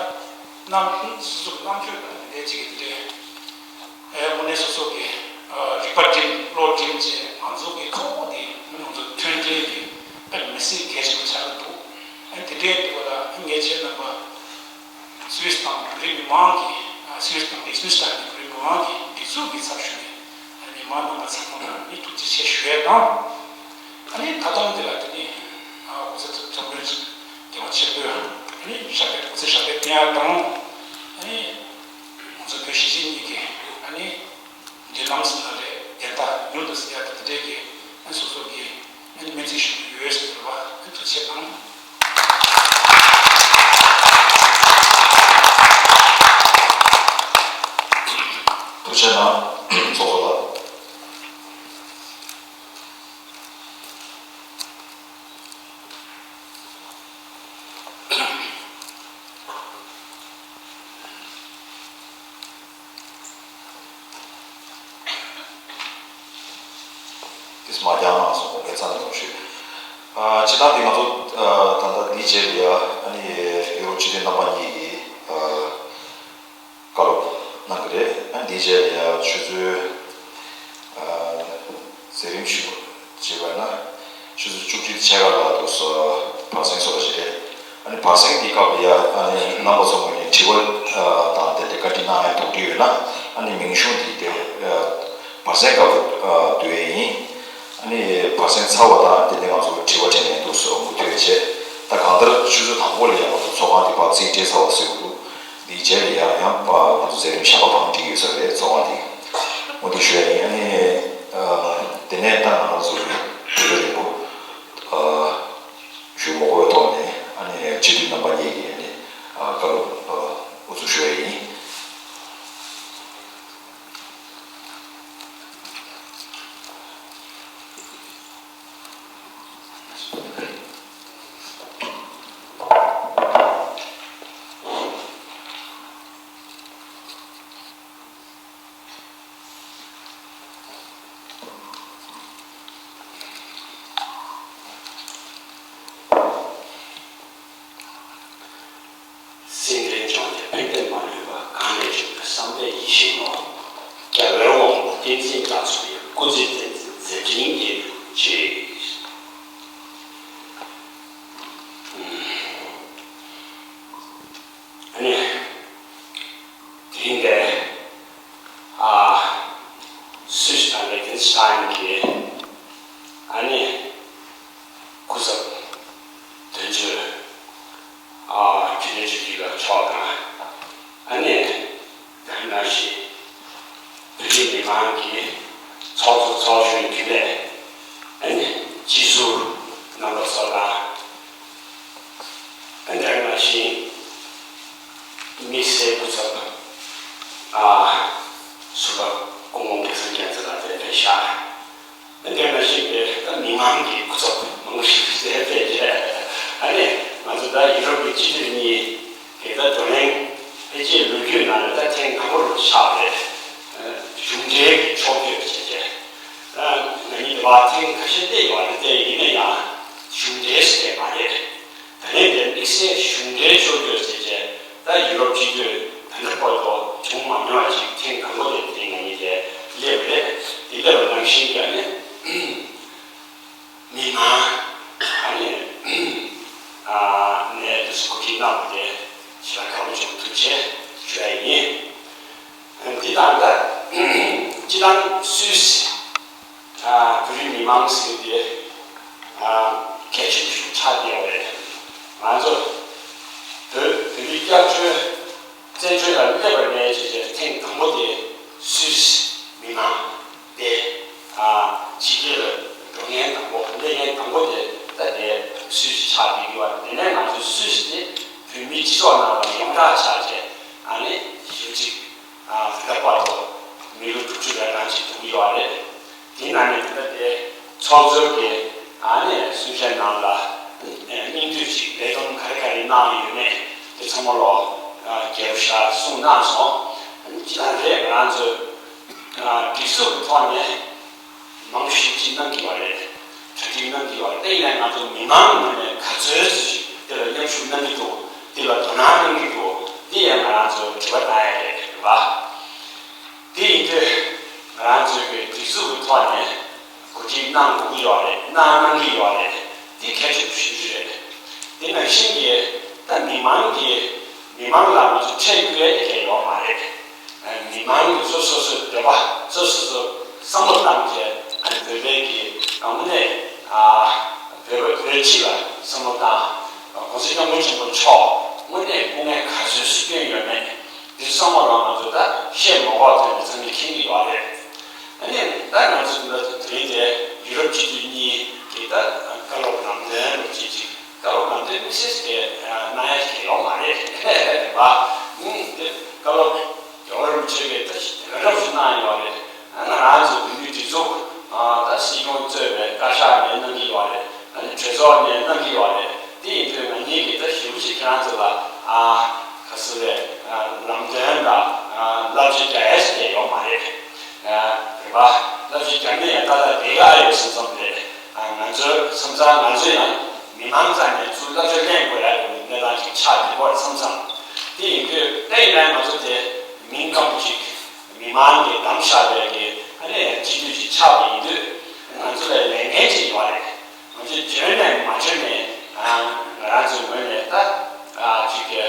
རྣམ་སོ་སོ་གི་རྣམ་དཔྱོད་དང་དེ་འདྲའི་ཅིག་གི་དེ་འདྲའི། ཨེ་དངོས་གནས་སོ་སོ་གི་ཨ་རིག་པ་སྒྲིམ། བློ་སྒྲིམ་བྱས། ང་ཚོ་གི་གཙོ་བོ་དེ་ང་ཚོ་མཐུན་སྒྲིལ་གྱི་ཨ་མི་སེར་གལ་ཆེན་པོ་ཆགས་ཀྱི་འདུག་ཨ་དེ་འདྲའི་འདུག་ལ། ངས་ཁྱེད་རྣམ་པ་སུད་སི་དང་བོད་རིགས་མི་མང་གི། ཨ་སུད་སི་དང་ལིག་ཏེན་ཤི་ཏན་གྱི་བོད་རིགས་མི་མང་གི་སྒྲིག་འཛུགས་ཀྱི་ཚབ་ཞུས་ནས། ཨ་མི་མང་རྣམ་པ་ཚང་མ་ལ་ནི་ཐུགས་རྗེ་ཆེ་ཞུ་ཡས་དང་། ཨ་ནི་ད་དུང་འདི་ལ་དེ་ནི་ཨ་སྐུ་ཚབ་ཚོགས་མི་དགེ་བ་ཆེན་པོས་ཨ་ནི་ཞབས་པད་སྐུ་ཚེ་ཞབས་པད་བརྟན་ཡས་དང་། ཨ་ནི། ང་ཚོ་བོད་གཞིས་བྱེས་གཉིས་ཀྱི་ཨ་ནི་མདུན་ལམ་ཟེར་ན་རེད། བདེན་མཐའ་མྱུར་དུ་གསལ་ཡག་དང་དེ་འདྲའི་གི་ཨ་ནི་སོ་སོ་གི་ཨ་ནི་སྨོན་ཚིག་ཞུ་གི་ཡོད་ཟེར་བ། ཨ་ནི་ཐུགས་རྗེ་ཆེ་གནང་། ཐུགས་རྗེ་གནང་། ཚོགས་གཙོ་ལགས། ཏིས་མ་རྒྱང་མ་སོང་བའི་ཚ་ནས་ཞུ། ཨ་སྤྱིར་བཏང་འདི་ང་ཚོ་ཨ་ད་ལྟ་འདིའི་རྗེས་ལ་ཡ་ཨ་ནི་ཡུ་རོབ་སྤྱི་མཐུན་རྣམ་པ་གཉིས་ཀྱིས་ཨ་བཀའ་སློབ་གནང་གི་རེད། ཨ་ནི་འདིའི་རྗེས་ལ་ཡ་ཆུ་ཚོད་ཨ་མཛད་རིམ་ཞུ་བྱས་པ་ན་ཆུ་ཚོད་བཅུ་གཅིག་ཕྱེད་ཀ་ལ་དུ་སོ་བར་གསེང་སོགས་ཞིག་རེད། ཨ་ནི་བར་གསེང་འདིའི་སྐབས་ལ་ཡ་ཨ་ནི་རྣམ་པ་ཚོ་ངོས་ནས་དྲི་བ་ཨ་དང་དེ་འདྲའི་བཀའ་འདྲི་གནང་ཡ་དོགས་འདྲི་ཡོད་ན་ཨ་ནི་མིང་གཞུང་འདི་དེ་ཨ་བར་གསེང་སྐབས་ལ་ཨ་བསྡུ་ཡས་ཡིན། ཨ་ནི་བར་གསེང་ཚར་བ་དང་དེ་ནས་ང་ཚོ་དྲི་བ་དྲིས་ལན་འདུག་སེ་མུ་མཐུད་བྱས། ད་གང་ལྟར་ཆུ་ཚོད་དང་པོ་ལ་ཡང་ང་ཚོ་ཚོགས་ཁང་དེ་བར་རྩིས་སྤྲད་ཚར་བ་ཟེར་གྱི་འདུག་འདིའི་རྗེས་ལ་ཡང་ཡང་ང་ཚོ་མཛད་རིམ་གཞན་པ་གང་སྒྲིག་ཡོད་ས་རེད། ཚོགས་ཁང་དེ་འོ་འདི་ཞུ་ཡ་ཡིན། ཨ་ནི་ཨ་དེ་ནས་ད་ང་ཚོ་གི་དུས་རབས་རིང་པོ་ཨ་ཞུ་མ་དགོས་པའི་ཐོག་ནས་ཨ་ནི་སྤྱི་འཐུས་རྣམ་པ་གཉིས་ཀྱིས་ཨ་ནི་ཨ་བཀའ་སློབ་ཨ་དབུ་འཛུགས་ཞུ་ཡ་ཡིན། སེམས་ལྡན་ལྗོངས་འདིར་ཕན་བདེ་མ་ལུས་པ། གང་ནས་བྱུང་བའི་བསམ་པའི་ཡིད་བཞིན་ནོར། རྒྱལ་བའི་དབང་པོ་བསྟན་འཛིན་རྒྱ་མཚོ་ཡི། སྐུ་ཚེ་བརྟན་ཅིང་མཛད་འཕྲིན་རྒྱས་གྱུར་ཅིག་ཨ་ནི། དེ་རིང་འདིར། ཨ། སུད་སི་དང་ལིག་ཏེན་སི་ཏན་གྱི། ཨ་ནི། སྐུ་ཚབ་དོན་གཅོད། ཨ། རྒྱུན་ལས་ཆོས་སྐྱིད་ལགས་མཆོག་དང་། ཨ་ནི། དེ་ནང་བཞིན་བོད་རིགས་མི་མང་གི་ཚོགས་གཙོ་ཚོགས་གཞོན་རྒྱུན་ལས། ཨ་ནི་སྤྱི་ཟུར་རྣམ་པ་ཚོ་དང་། ཨ་ནི་དེ་ནང་བཞིན་དམིགས་བསལ་སྐུ་ཚབ་ཨ་ཟུར་པ་སྐུ་ངོ་སྐལ་བཟང་རྒྱལ་མཚན་ལགས་དེ་ཕེབས་ཤག་དེ་ནང་བཞིན་པའི་ད་མི་མང་གི་སྐུ་ཚབ་མང་པོ་ཞིག་དེ་ཕེབས་རྗེས། ཨ་ནི་ང་ཚོ་ད་ཡུ་རོབ་ཀྱི་སྤྱི་འཐུས་གཉིས་ཀྱི་ད་བགྲོ་གླེང་ཕལ་ཆེར་ལོ་རྒྱུས་ནང་ལ་ད་ཐེངས་དང་པོ་རུ་ཆགས་རེད། གཞུང་འབྲེལ་གྱི་ཕྱོགས་བསྐྱོད་བྱས་རྗེས། ད་ང་གཉིས་ད་བར་ཐེངས་ཁ་ཤས་བལྟས་ཡོད་རེད། དེ་ཡིན་ན་ཡང་གཞུང་འབྲེལ་ཟེར་མ་རེད། ད་ དེ་དེ་དམིགས་བསལ་གཞུང་འབྲེལ་ཕྱོགས་བསྐྱོད་བྱས་རྗེས་ད་ཡུ་རོབ་སྤྱི་འཐུས་ད་ལྟ་བར་དུ་བྱུང་མ་མྱོང་བ་ཞིག་ཐེངས་དང་པོ་དེ་དེ་ང་གཉིས་དེ་སླེབས་པ་རེད། དེ་སླེབས་པ་ནང་བཞིན་གྱི་ནི་མི་མང་ཨ་ནི་ཨ་ནས་དུས་སུ་གོ་སྒྲིག་གནང་བ་དེ་ཞེ་དྲག་དགའ་པོ་བྱུང་། ཐུགས་རྗེ་ཆེ་ཞུ་ཡ་ཡིན། འདི་དང་ད་སྤྱི་བཏང་སུད་སི་ཨ་བོད་རིགས་མི་མང་ཟེར་དེ་ཨ་གལ་ཆེན་པོ་ཞིག་ཆགས་བསྡད་ཡོད་རེད། ང་ཚོ་བོད་བོད་མི་སྐྱབས་བཅོལ་བཙན་བྱོལ་ལ་སླེབས་པ་ནས་བྱས་རྗེས་ཐེངས་དང་པོ་དེ་སུད་སི་མི་མང་དེ་ཨ་ཕྱི་རྒྱལ་ལ་འགྲོ་མཁན་དང་པོ་སླེབས་མཁན་དང་པོ་དེ་ད་དེ་སུད་སི་ཆགས་བསྡད་ཡོད་རེད། དེ་ནས་ང་ཚོ་སུད་སི་དེ་བོད་མི་སྤྱི་ཚོགས་ནང་ལ་ཡོངས་གྲགས་ཆགས་བྱས་ཨ་ནི་ཞེ་པོ་ཅིག་ཨ་ད་ལྟ་བར་དུ་མི་ལོ་དྲུག་ཅུ་རེ་གྲངས་ཅིག་འགྲོ་གི་ཡོད་རེད། དེ་ནང་ནས་ད་ལྟ་དེ་ཚོགས་གཙོ་གིས་ཨ་ནི་གསུང་བཤད་ནང་ལ་སྙིང་བསྡུས་ཅིག་ལས་དོན་ག་རེ་ག་རེ་གནང་ཡོད་མེད་དེ་ཚང་མ་ལོ་རྒྱས་པོ་ཞིག་གསུངས་གནང་སོང་། ཨ་ནི་ཅི་ལྟར་རེད་ང་ཚོས་སྒྲིག་འཛུགས་ཀྱི་ཐོག་ནས་མང་པོ་ཞིག་ཅིག་གནང་གི་ཡོད་རེད། གྲ་སྒྲིག་གནང་གི་ཡོད་རེད། དེ་ཡིན་ན་ང་ཚོ་མི་མང་ངོས་ནས་ག་ཚོད་ཅིག་དེ་ལ་མཉམ་ཞུགས་གནང་གི་འདུག་དེ་ལ་དོ་སྣང་གནང་གི་འདུག་དེ་ཡང་ང་རང་ཚོ་དྲི་བ་བཏང་ཡ་རེད་རེད་བ། དེ་ཡིན་དུས་ང་རང་ཚོའི་གི་སྒྲིག་འཛུགས་ཀྱི་ཐོག་ནས་གོ་སྒྲིག་གནང་དགོས་ཀྱི་ཡོད་རེད། གནང་གནང་གི་ཡོད་རེད། དེ་གལ་ཆེན་པོ་ཞེ་པོ་ཅིག་རེད། དེ་ནང་བཞིན་གྱི་ད་མི་མང་གི་མི་མང་ལ་ང་ཚོ་ཁྲལ་བསྐུར་ཡ་དེ་གལ་ཡོད་མ་རེད། མི་མང་གི་སོ་སོ་སོའི་འདོད་པ་སོ་སོ་སོ་བསམ་བློ་བཏང་བྱས་ཨ་ནི་བོད་པའི་གི་དངོས་གནས་ཨ་བོད་བོད་སྤྱི་ལ་བསམ་བློ་བཏང་། གོང་ས་སྐྱབས་མགོན་ཆེན་པོ་མཆོག་དངོས་གནས་སྐུ་ངལ་ག་ཚོད་སུ་བསྐྱོན་ཡོད་མེད་དེ་ཚང་མ་ལ་ང་ཚོ་ད་བཤད་མ་དགོས་དོན་དེ་ཚང་མས་མཁྱེན་གྱི་ཡོད་རེད། ཨ་ནི་ད་ང་ཚོ་འདི་དེ་རིང་དེ་ཡུ་རོབ་སྤྱི་འཐུས་གཉིས་ཀྱིས་ད་བཀའ་སློབ་ལམ་སྟོན་རོགས་བྱེད་ཅིག་བཀའ་སློབ་ལམ་སྟོན་དམིགས་བསལ་ཞིག་གནང་ཡ་ཞིག་ཡོད་མ་རེད་པ། ཨུམ། དེ་བཀའ་སློབ་རྒྱལ་བ་རིན་པོ་ཆེ་གིས་ད་ཞིག་དེ་ག་འདྲ་ཞིག་གནང་ཡོད་རེད། ཨ་ང་རང་ཚོ་བོད་མིའི་སྒྲིག་འཛུགས་ད་སྲིད་སྐྱོང་གཙོས་པའི་བཀའ་ཤག་ནས་གནང་གི་ཡོད་རེད། ཨ་ནི་གྲོས་ཚོགས་ནས་གནང་གི་ཡོད་རེད། དེ་ཡིན་དུས་ང་གཉིས་ཀྱིས་ད་ཞེ་པོ་ཅིག་ཁྱེད་རང་ཚོ་ལ་ཨ་ག་ཟེར་རེད། ལམ་སྟོན་དང་བསླབ་བྱ་རྒྱག་ཡ་ཞིག་ཡོད་མ་རེད། རེད་པ། བསླབ་བྱ་རྒྱག་ནས་ཡང་ཏག་ཏག་བསྡད་ཡག་ཡོད་བསམ་བསམ་རེད། ང་ཚོའི་བསམ་ཚང་ང་ཚོ་ཡང་མི་མང་རྩ་ནས་ཚུར་བསླབ་བྱ་ལེན་དགོས་ཡག་གི་གནས་སྟངས་ཅིག་ཆགས་ཡོད་པར་བསམ་ཚང་། དེ་ཡིན་དུས་ད་ཡིན་ན་ང་ཚོ་དེ་མིང་སྐམ་པོ་ཅིག་མི་མང་གིས་བདམས་བཞག་པའི་གི་ཨ་ནི་སྤྱི་འཐུས་ཅིག་ཆགས་པ་ཡིན་དུས་ང་ཚོ་ལ་ལས་འགན་ཅིག་ཡོད་རེད། ང་ཚོས་འཇོན་ནས་མ་འཇོན་ནས་ང་རང་ཚོའི་ངོས་ནས་ད་ཅིག་གི་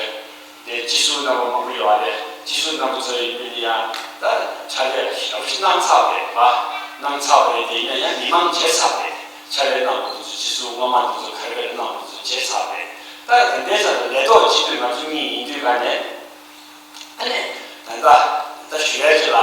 དེ་སྤྱི་ཟུར་རྣམ་པ་མང་པོ་ཡོད་རེད། སྤྱི་ཟུར་རྣམ་པ་ཚོ་ཡིན་དུས་ཡང་ད་ཕྱག་ལས་ཞབས་ཕྱི་གནང་ཚར་བ་རེད་པ། གནང་ཚར་བ་རེད། དེ་ཡིན་ན་ཡང་མི་མང་བརྗེད་ཚར་བ་རེད། ཕྱག་ལས་གནང་བ་དེ་ཚོ་སྤྱི་ཟུར་སྔོན་མ་དེ་ཚོ་ག་རེ་ག་རེ་གནང་བ་དེ་ཚོ་བརྗེད་ཚར་བ་རེད། ད་དེ་འདྲའི་ཆ་ལ་ལས་ཐོག་སྤྱི་འཐུས་ང་ཚོ་གཉིས་ཡིན་དུས་ག་ནས་ཨ་ནི་ད་ལྟ་ད་ཞུ་ཡ་ཅིག་ལ་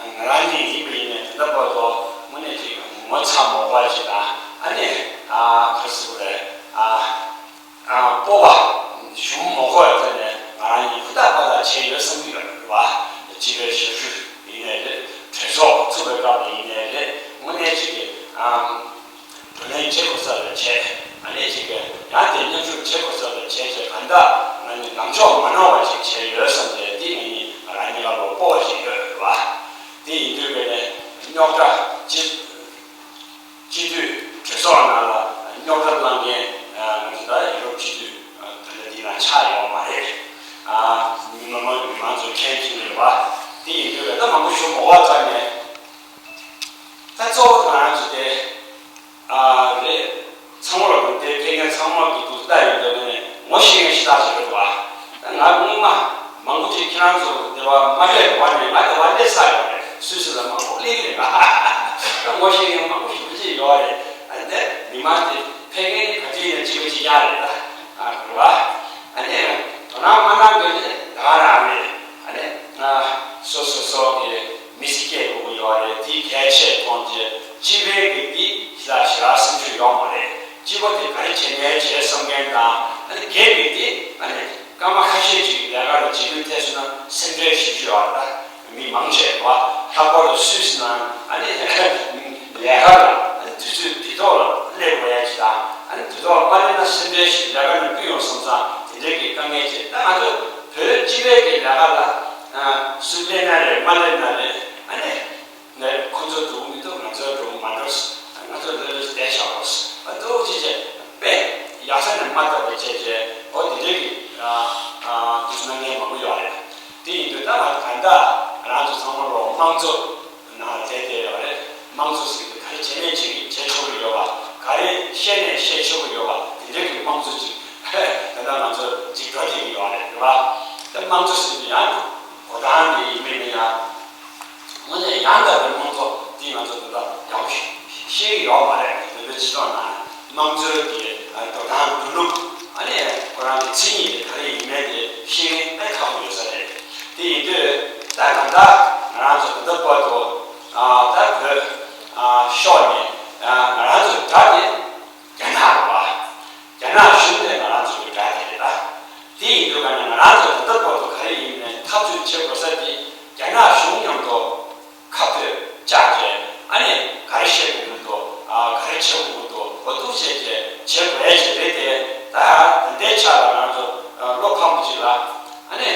ང་རང་གཉིས་ཡིན་པ་ཡིན་ནས་ད་ལྟ་བར་དུ་དངོས་གནས་ཅིག་ངོ་ཚ་མ་དགོས་པ་ཅིག་དང་ཨ་ནི་ཨ་ག་རེ་ཟེར་དགོས་རེད། ཨ། སྤོབས་པ་ཞུམ་མ་དགོས་པའི་ཐོག་ནས་ང་རང་གཉིས་ཧུར་ཐག་པ་ཐག་བྱས་ཡོད་བསམ་གྱི་ཡོད་རེད་བ། སྤྱི་པའི་ཞབས་ཞུ་ཡིན་ནའི་རེད། གྲོས་ཚོགས་ཚུགས་པའི་སྐབས་ལ་ཡིན་ནའི་རེད། དངོས་གནས་ཅིག་གི་ཨམ། བགྲོ་གླེང་བྱེད་དགོས་ས་ལ་བྱས། ཨ་ནི་ཅིག་གི་ཡང་དེ་མཉམ་ཞུགས་བྱེད་དགོས་ས་ལ་བྱས་བྱས་གང་ལྟར་ང་གཉིས་ལངས་ཕྱོགས་མ་ནོར་བ་ཅིག་བྱས་ཡོད་བསམ་སྟེ་འདི་ངེད་གཉིས་ང་རང་གཉིས་ཀ་ལ་སྤོབས་པ་ཞིག་ཡོད་རེད་བ། དེ་ཡིན་དུས་དཔེར་ན་རྙོག་དྲ་ཅི། སྤྱི་འཐུས་གྲོས་ཚོགས་ནང་ལ་རྙོག་དྲ་བསླངས་མཁན་ང་ཚོ་ད་ཡུ་རོབ་སྤྱི་འཐུས་ད་ལྟ་འདི་ན་ཆགས་ཡོད་མ་རེད། མི་མང་མི་མང་ཚོ་མཁྱེན་གྱི་རེད་བ། དེ་ཡིན་དུས་ད་མང་པོ་ཞུ་མ་དགོས་ཙང་ནས་ད་གཙོ་བོ་ང་རང་ཚོ་དེ་རེད། ཚང་མ་ལ་དེ་ཕེབས་མཁན་ཚང་མ་གི་འདུག་ལྟ་ཡོང་དུས་ནས་ངོ་ཤེས་མཁན་ཞེ་དྲག་ཅིག་རེད་བ། ད་ང་སྔོན་མ་མང་པོ་ཅིག་ཁྱེད་རང་ཚོ་སྡེ་བ་མ་སླེབས་བར་ནས་ང་སྡེ་བ་སླེབས་ཚར་ཡོད་རེད། སུད་སི་ལ་མང་པོ་སླེབས་ཀྱི་རེད་ང་། ད་ངོ་ཤེས་མཁན་མང་པོ་ཞེ་པོ་ཅིག་ཡོད་རེད། ཨ་ནི་མི་མང་དེ་ཕེབས་མཁན་ག་ཚོད་ཡིན་ན་གཅིག་པ་གཅིག་རྐྱང་རེད་ད། ཨ་རེད་བ། ཨ་ནི་དོ་སྣང་མ་གནང་མཁན་ནི་ད་ག་རང་རེད། ཨ་ནི་ང་སོ་སོ་སོ་གི་མི་ཚེ་སྐྱེལ་དགོས་ཀྱི་ཡོད་རེད། དེ་གལ་ཆེ་མཐོང་རྗེས་སྤྱི་པའི་གི་འདི་ཞེ་དྲག་ཞེ་དྲག་སེམས་ཤུགས་ཡོད་མ་རེད། སྤྱི་པ་དེ་ག་རེ་བྱེད་ནའི་བྱེད་བསམ་མཁན་དང་ཨ་ནི་སྒེར་གྱི་འདི་ཨ་ནི། སྐར་མ་ཁ་ཤས་ཅིག་ལས་ཀ་ལ་འཇིགས་སྐུལ་ཐེབས་སོང་ན་སེམས་ཁྲལ་ཞེ་པོ་ཅིག་ཡོད་རེད་ད། མི་མང་ཆེ་བ་ལྷག་པར་དུ་སུད་སི་ནང་ཨ་ནི་ལས་ཀ་ལ་ཨ་ནི་དུས་ཚོད་དུས་ཐོག་ལ་སླེབས་དགོས་ཡ་ཅིག་དང་ཨ་ནི་དུས་ཐོག་ལ་མ་སླེབས་ན་སེམས་ཁྲལ་ཞིག་ལས་ཀ་ནང་བསྐུལ་ཡོང་བསམ་ཙང་དེ་འདྲའི་གི་དཀའ་ངལ་ཅིག་ད་ང་ཚོ་བོད་སྤྱི་པའི་གི་ལས་ཀ་ལ་སུ་སླེབས་ན་རེད་མ་སླེབས་ན་རེད་ཨ་ནི། ནས་ཁོ་ཚོ་འགྲོ་གི་མི་འདུག་ང་ཚོ་འགྲོ་གི་མ་འགྲོ། ང་ཚོ་འདི་ལ་བསྡད་བཞག་རོགས། ཨ་འདུག་ཅེས་བྱས་དཔེ་ཡག་ས་ནས་མ་བཏབ་པ་བྱས་བྱས་ དམངས་གཙོ་ཟེར་གྱི་ག་རེ་བྱས་ནས་བྱེད་ཀྱི་བྱེད་ཆོག་གི་ཡོད་པ། ག་རེ་བཤད་ནས་བཤད་ཆོག་གི་ཡོད་པ། དེ་འདྲའི་གི་དམངས་གཙོ་ཅིག་ད་ལྟ་ང་ཚོ་ཅིག་འགྲོ་བསྡད་ཀྱི་ཡོད་རེད། རེད་པ། ད་དམངས་གཙོ་ཟེར་དུས་ཡང་གོ་སྟངས་དེ་ཡིན་མིན་ནི་ཡང་། དངོས་གནས་ཡང་དག་པའི་དམངས་གཙོ་དེ་ང་ཚོ་ད་ལྟ་ཡག་པོ་ཞིག་ཤེས་ཀྱི་ཡོད་མ་རེད། བོད་པའི་སྤྱི་ཚོགས་ནང་དམངས་གཙོའི་གི་འགྲོ་སྟངས་འགྲོ་ལུགས། ཨ་ནི་ཁོ་རང་གི་མཚན་ཉིད་དེ་ག་རེ་ཡིན་མིན་དེ་ཤེས་མཁན་དཔེ་ཁག་པོ་ཡོད་ས་རེད། དེ་ཡིན་དུས་ད་གང་ལྟར་ང་རང་ཚོ་ད་ལྟ་བར་དུ་ཨ་ད་བོད་ཨ་ཕྱོགས་ནས་ཨ་ང་རང་ཚོའི་དགྲ་དེ་རྒྱ་ནག་རེད་པ། རྒྱ་ནག་གཞུང་དེ་ང་རང་ཚོའི་དགྲ་དེ་རེད། ད་དེ་ཡིན་དུས་ག་ནས་ང་རང་ཚོ་ད་ལྟ་བར་དུ་ག་རེ་ཡིན་ནའི་འཐབ་རྩོད་བྱེད་དགོས་ས་དེ་རྒྱ་ནག་གཞུང་མཉམ་དུ་ཁ་གཏད་བཅག་བྱས། ཨ་ནི་ག་རེ་བཤད་དགོས་ཀྱི་འདུག་ཨ་ག་རེ་བྱེད་དགོས་ཀྱི་འདུག་འོ་འདུག་བྱས་བྱས་བྱེད་དགོས་ཡ་ཅིག་རེད་དེ། ད་དེ་འདྲའི་ཆ་ལ་ང་ཚོ་བློ་ཕམ་པོ་ཅིག་ལ། ཨ་ནི་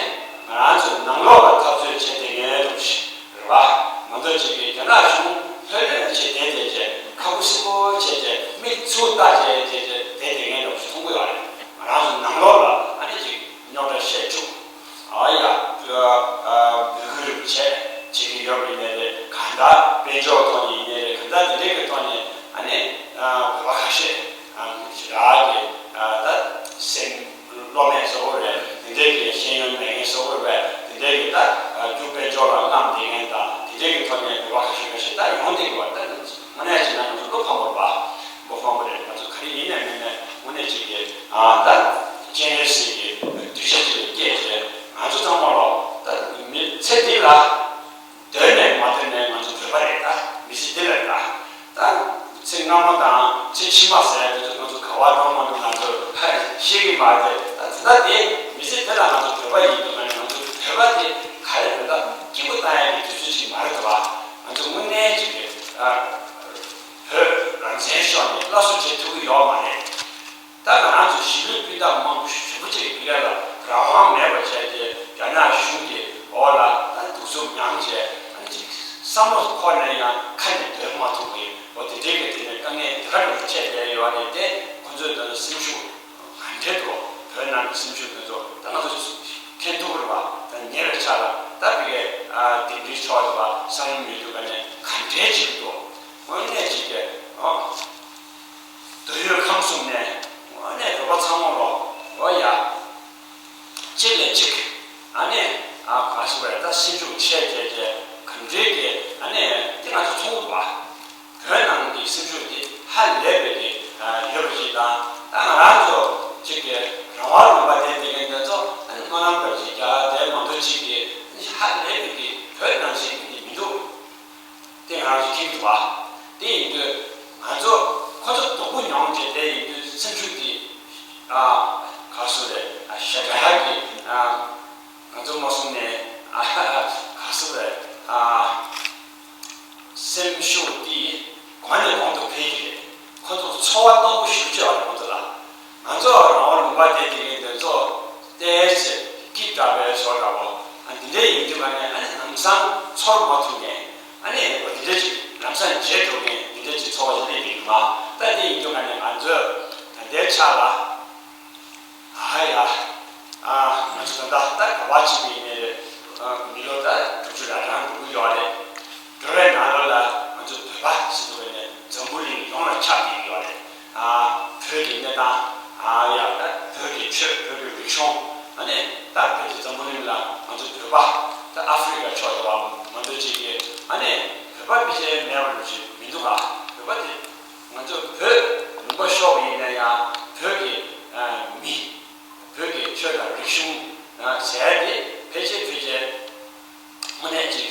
ང་རང་ཚོ་ནང་ལོགས་ལ་འཐབ་རྩོད་བྱེད་བསྡད་མཁན་འདུག་ཞིག་རེད་པ། མ་གཏོགས་ཅིག་གིས་རྒྱ་ནག་གཞུང་ལྷོད་ལྷོད་བྱས་བསྡད་བསྡད་བྱས། ཁ་ཁུ་སིམ་པོ་བྱས་བྱས། མིག་ཆུ་ལྟ་བྱས་བྱས་བྱས་བསྡད་བསྡད་མཁན་འདྲ་པོ་ཞིག་མཐོང་གི་ཡོད་རེད། ང་རང་ཚོ་ནང་ལོགས་ལ་ཨ་ནི་ཅིག་རྙོག་དྲ་བཤད་བཅུག་ཨ་ཡ། བོད་ཨ་བོད་ཁུལ་རིན་པོ་ཆེ་བྱེད་ཀྱི་ཡོད་པ་ཡིན་ནའི་རེད། གང་ལྟར་དཔལ་འབྱོར་ཐོག་ནས་ཡིན་ནའི་རེད། གང་ལྟར་དེ་འདྲའི་གི་ཐོག་ནས་ཨ་ནི་ཨ་བོད་པ་ཁ་ཤས་ཨ་ཞེ་དྲག་གི་ཨ་ད་སེམས་བློ་མེད་བཟོ་འདྲ་རེད། དེ་འདྲའི་གི་ཤེས་ཡོན་མེད་མཁན་བཟོ་འདྲ་རེད། དེ་འདྲའི་གི་ད་རྒྱུ་དཔལ་འབྱོར་ལ་རྔམ་བསྡད་མཁན་དང་དེ་འདྲའི་གི་ཐོག་ནས་བོད་པ་ཁ་ཤས་ཁ་ཤས་ད་ཡོང་བསྡད་ཀྱི་ཡོད་རེད། ད་དངོས་གནས་བྱས་ན་ང་ཚོ་བློ་ཕམ་པོ་རེད་པ། བློ་ཕམ་པོ་རེད། ང་ཚོ་ག་རེ་ཡིན་ནའི་མིན་ནའི་དངོས་གནས་ཅིག་གི་ཨ་ད་སྤྱན་རས་གཟིགས་ཀྱི་གདུལ་བྱ་ཅིག་ལ་སྐྱེས་བྱས། ང་ཚོ་ཚང་མ་ལོ་ད་མི་ཚེ་འདི་ལ། འདོད་ནས་མ་འདོད་ནས་ང་ཚོ་བོད་པ་རེད། ད་མི་ཚེ་འདི་ལ་རེད། ད་ད་ཚེ་སྔ་མ་དང་ཚེ་ཕྱི་མ་ཟེར་ཡ་དེ་ཚོ་ང་ཚོ་ག་བ་འགྲོ་མ་འགྲོ་ང་ཚོ་ཤེས་ཀྱི་མ་རེད། ད་ད་ལྟ་དེ་མི་ཚེ་འདི་ལ་ང་ཚོ་བོད་པ་ཡིན་དུས་ང་ནི་ང་ཚོ་བོད་པ་དེ་ག་རེ་རེད། ད་སྐྱིད་པོ་བཏང་ཡ་གི་དུས་ཚོད་ཅིག་མ་རེད་དོ། ང་ཚོ་དངོས་གནས་ཅིག་གི་ཨ་བོད་རང་བཙན་ཤོར་ནས་སླར་གསོ་བྱེད་ཐུབ་ཀྱི་ཡོད་མ་རེད། ད་ང་རང་ཚོ་གཞིས་ལུས་སྤུན་ཟླ་མང་པོ་ཞེ་པོ་ཅིག་ཕ་གི་ལ་རང་དབང་མེད་པ་བྱས་ཏེ། རྒྱ་ནག་གཞུང་གི་འོག་ལ་ད་གདུག་རྩུབ་མྱངས་བྱས། ཨ་ནི་ཅིག་བསམ་བློ་འཁོར་ནས་ཡང་ཁ་ནས་འདོན་མ་ཐུབ་པའི་འོ་དེ་འདྲའི་གི་དེ་ནས་དཀའ་ངལ་དེ་ག་འདྲ་འཕྲད་བསྡད་ཡོད་རེད་དེ། ཁོ་ཚོས་ད་ལྟ་སེམས་ཤུགས་ག་འདྲས་འདུག་བོད་ནང་གི་སེམས་ཤུགས་དེ་ཚོ་ད་ང་ཚོ་མཁྱེན་ཐུབ་རེད་པ། ད་ཉེ་བའི་ཆར་ལ་ད་ཕ་གི་ཨ་དིང་རི་ཕྱོགས་དེ་བ་ས་ཡོམ་ཡོད་དུས་ག་ནས་ག་འདྲས་ཅིག་འདུག་དངོས་གནས་ཅིག་གི་ཨ། འདོད་ཡོན་ཁམས་གསུམ་ནས་དངོས་གནས་བོད་པ་ཚང་མ་ལོ་ལོ་ཡ། གཅིག་ལས་གཅིག་ཨ་ནི་ཨ་ག་ཟེར་བས་ད་སེམས་ཤུགས་ཆེ་བྱས་བྱས་ག་འདྲའི་གི་ཨ་ནི་དེ་ང་ཚོ་མཐོང་གི་འདུག་ཨ། བོད་ནང་གི་སེམས་ཤུགས་དེ་ཧ་ལས་པའི་གི་ཡོད་པ་ཞིག་དང་། ད་ང་རང་ཚོ་གཅིག་གི་རང་དབང་ལུང་པ་དེ་དེ་གི་འདི་ཚོ་ཨ་ནི་སྨོན་ལམ་འདྲ་ཞིག་རྒྱག་དེ་མ་གཏོགས་གཅིག་གི་ཧ་ལས་པའི་གི་བོད་ནང་བཞིན་གི་མི་འདུག་དེ་ང་རང་ཚོ་མཁྱེན་གྱི་འདུག་བ། དེ་ཡིན་དུས་ང་ཚོ་ཁོ་ཚོ་སྡུག་པོ་མྱོང་བྱས་དེ་ཡིན་དུས་སེམས་ཤུགས་དེ་ཨ་ག་སུ་རེད། ཨ་ཞེ་དྲག་གི་ཨ་ང་ཚོ་མ་སོང་ནས་ཨ་ག་སུ་རེད། ཨ་སེམས་ཤུགས་དེ་གོང་ནས་གོང་དུ་འཕེལ་གྱི་རེད། ཁོ་ཚོ་ཚོར་བ་སྟོང་པོ་ཞིག་བྱས་པ་རེད་ཁོ་ཚོ་ལ། ང་ཚོ་རང་དབང་ལུང་པ་བསྡད་དེ་གི་འདི་ཚོ་ཏོག་ཙམ་སྐྱིད་འདྲ་བའི་བཟོ་འདྲ་བོ། ཨ་འདི་འདྲ་ཡིན་དུས་ང་ནི་ཨ་ནི་ལམ་སང་ཚོར་མ་ཐུབ་ནས། ཨ་ནི་འོ་འདི་འདྲ་ཅིག་ལམ་སང་བརྗེད་འགྲོ་མཁན་འདི་འདྲ་ཅིག་ཚོར་བ་ཞིག་སླེབས་ཡོང་གི་མ། ད་དེ་ཡིན་དུས་ང་ནི་ང་ཚོས་ད་ལྟའི་ཆ་ལ། ཨ་ཡ། ཨ་ང་ཚོ་ད་ལྟ་ད་ག་བ་ཅིག་ཡིན་ནའི་རེད། ཨ་མི་ལོ་ད་དྲུག་ཅུ་རེ་གྲངས་འགྲོ་གི་ཡོད་རེད། འགྲོ་བའི་ནང་ལོགས་ལ་ང་ཚོ་བོད་པ་ཟེར་དུས་ནས་འཛམ་བུ་གླིང་ཡོངས་ལ་ཁྱབ་བསྡད་ཡོད་རེད། ཨ་བོད་ཀྱི་གནས་སྟངས་ཨ་ཡ་ད་བོད་ཀྱི་ཆོས་བོད་ཀྱི་རིག་གཞུང་ཨ་ནི་ད་བོད་ཀྱི་འཛམ་བུ་གླིང་ལ་ང་ཚོ་བོད་པ་ད་ཨ་ཧྥེ་རི་ཀ་ཕྱོགས་དེ་བ་མ་འདུག་ཅིག་གི་ཨ་ནི་བོད་པ་ཕལ་ཆེར་མེད་པ་འདྲ་ཅིག་མི་འདུག་ག་བོད་པ་དེ་ང་ཚོ་བོད་ལུང་པ་ཤོར་བ་ཡིན་ན་ཡང་བོད་ཀྱི་ཨ་མི། བོད་ཀྱི་ཆོས་དང་རིག་གཞུང་ཟེར་ཡ་དེ་ཕལ་ཆེར་ཕལ་ཆེར་དངོས་གནས་ཅིག་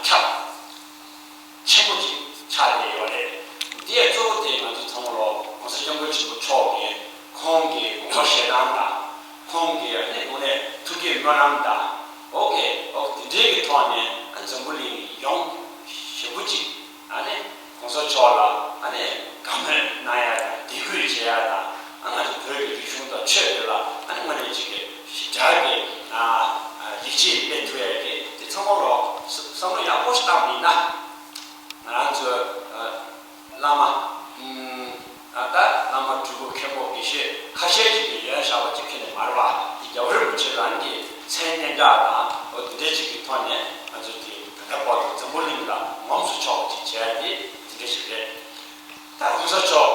ཁྱབ་ཆེན་པོ་ཅིག་ཆགས་བསྡད་ཡོད་རེད། འདི་ཡ་གཙོ་བོ་དེ་ང་ཚོ་ཚང་མ་ལོ་༸གོང་ས་༸སྐྱབས་མགོན་ཆེན་པོ་མཆོག་གིས་ཁོང་གི་དགོངས་པ་བཞེས་སྟངས་དང་། ཁོང་གི་ཨ་ནི་དངོས་གནས་ཐུགས་བསྐྱེད་སྨོན་ལམ་དང་། ཨོ་ཀེ་ཨོ་དེ་འདྲའི་གི་ཐོག་ནས་ཨ་འཛམ་བུ་གླིང་ཡོངས་ཞེ་པོ་ཅིག་ཨ་ནི་༸གོང་ས་མཆོག་ལ་ཨ་ནི་དགའ་མོས་གནང་ཡ་དང་དད་གུས་བྱེད་ཡ་དང་། ཨ་ང་ཚོ་བོད་ཀྱི་རིག་གཞུང་དང་ཆོས་དེ་ལ་ཨ་ནི་དངོས་གནས་ཅིག་གི་ཞེ་དྲག་གི་ཨ་ཡིད་ཆེས་སླེབས་ཐུབ་ཡ་གི་དེ་ཚང་མ་ལོ་བསམ་བློ་ཡག་པོ་ཞིག་བཏང་བ་ཡིན་ན། ང་རང་ཚོ་བླ་མ་ཨ་ད་བླ་མ་སྤྲུལ་སྐུ་མཁན་པོ་དགེ་བཤེས་ཁ་ཤས་ཅིག་གིས་ཡོན་བཞག་པ་ཅིག་ཁྱོན་ནས་མ་རེད་པ། དེ་རྒྱལ་བ་རིན་པོ་ཆེ་རང་གི་མཚན་སྙན་གྲགས་དང་འོ་དེ་འདྲས་ཅིག་གི་ཐོག་ནས་ང་ཚོ་དེ་ད་ལྟ་བར་ ཚོགས་མཆོག་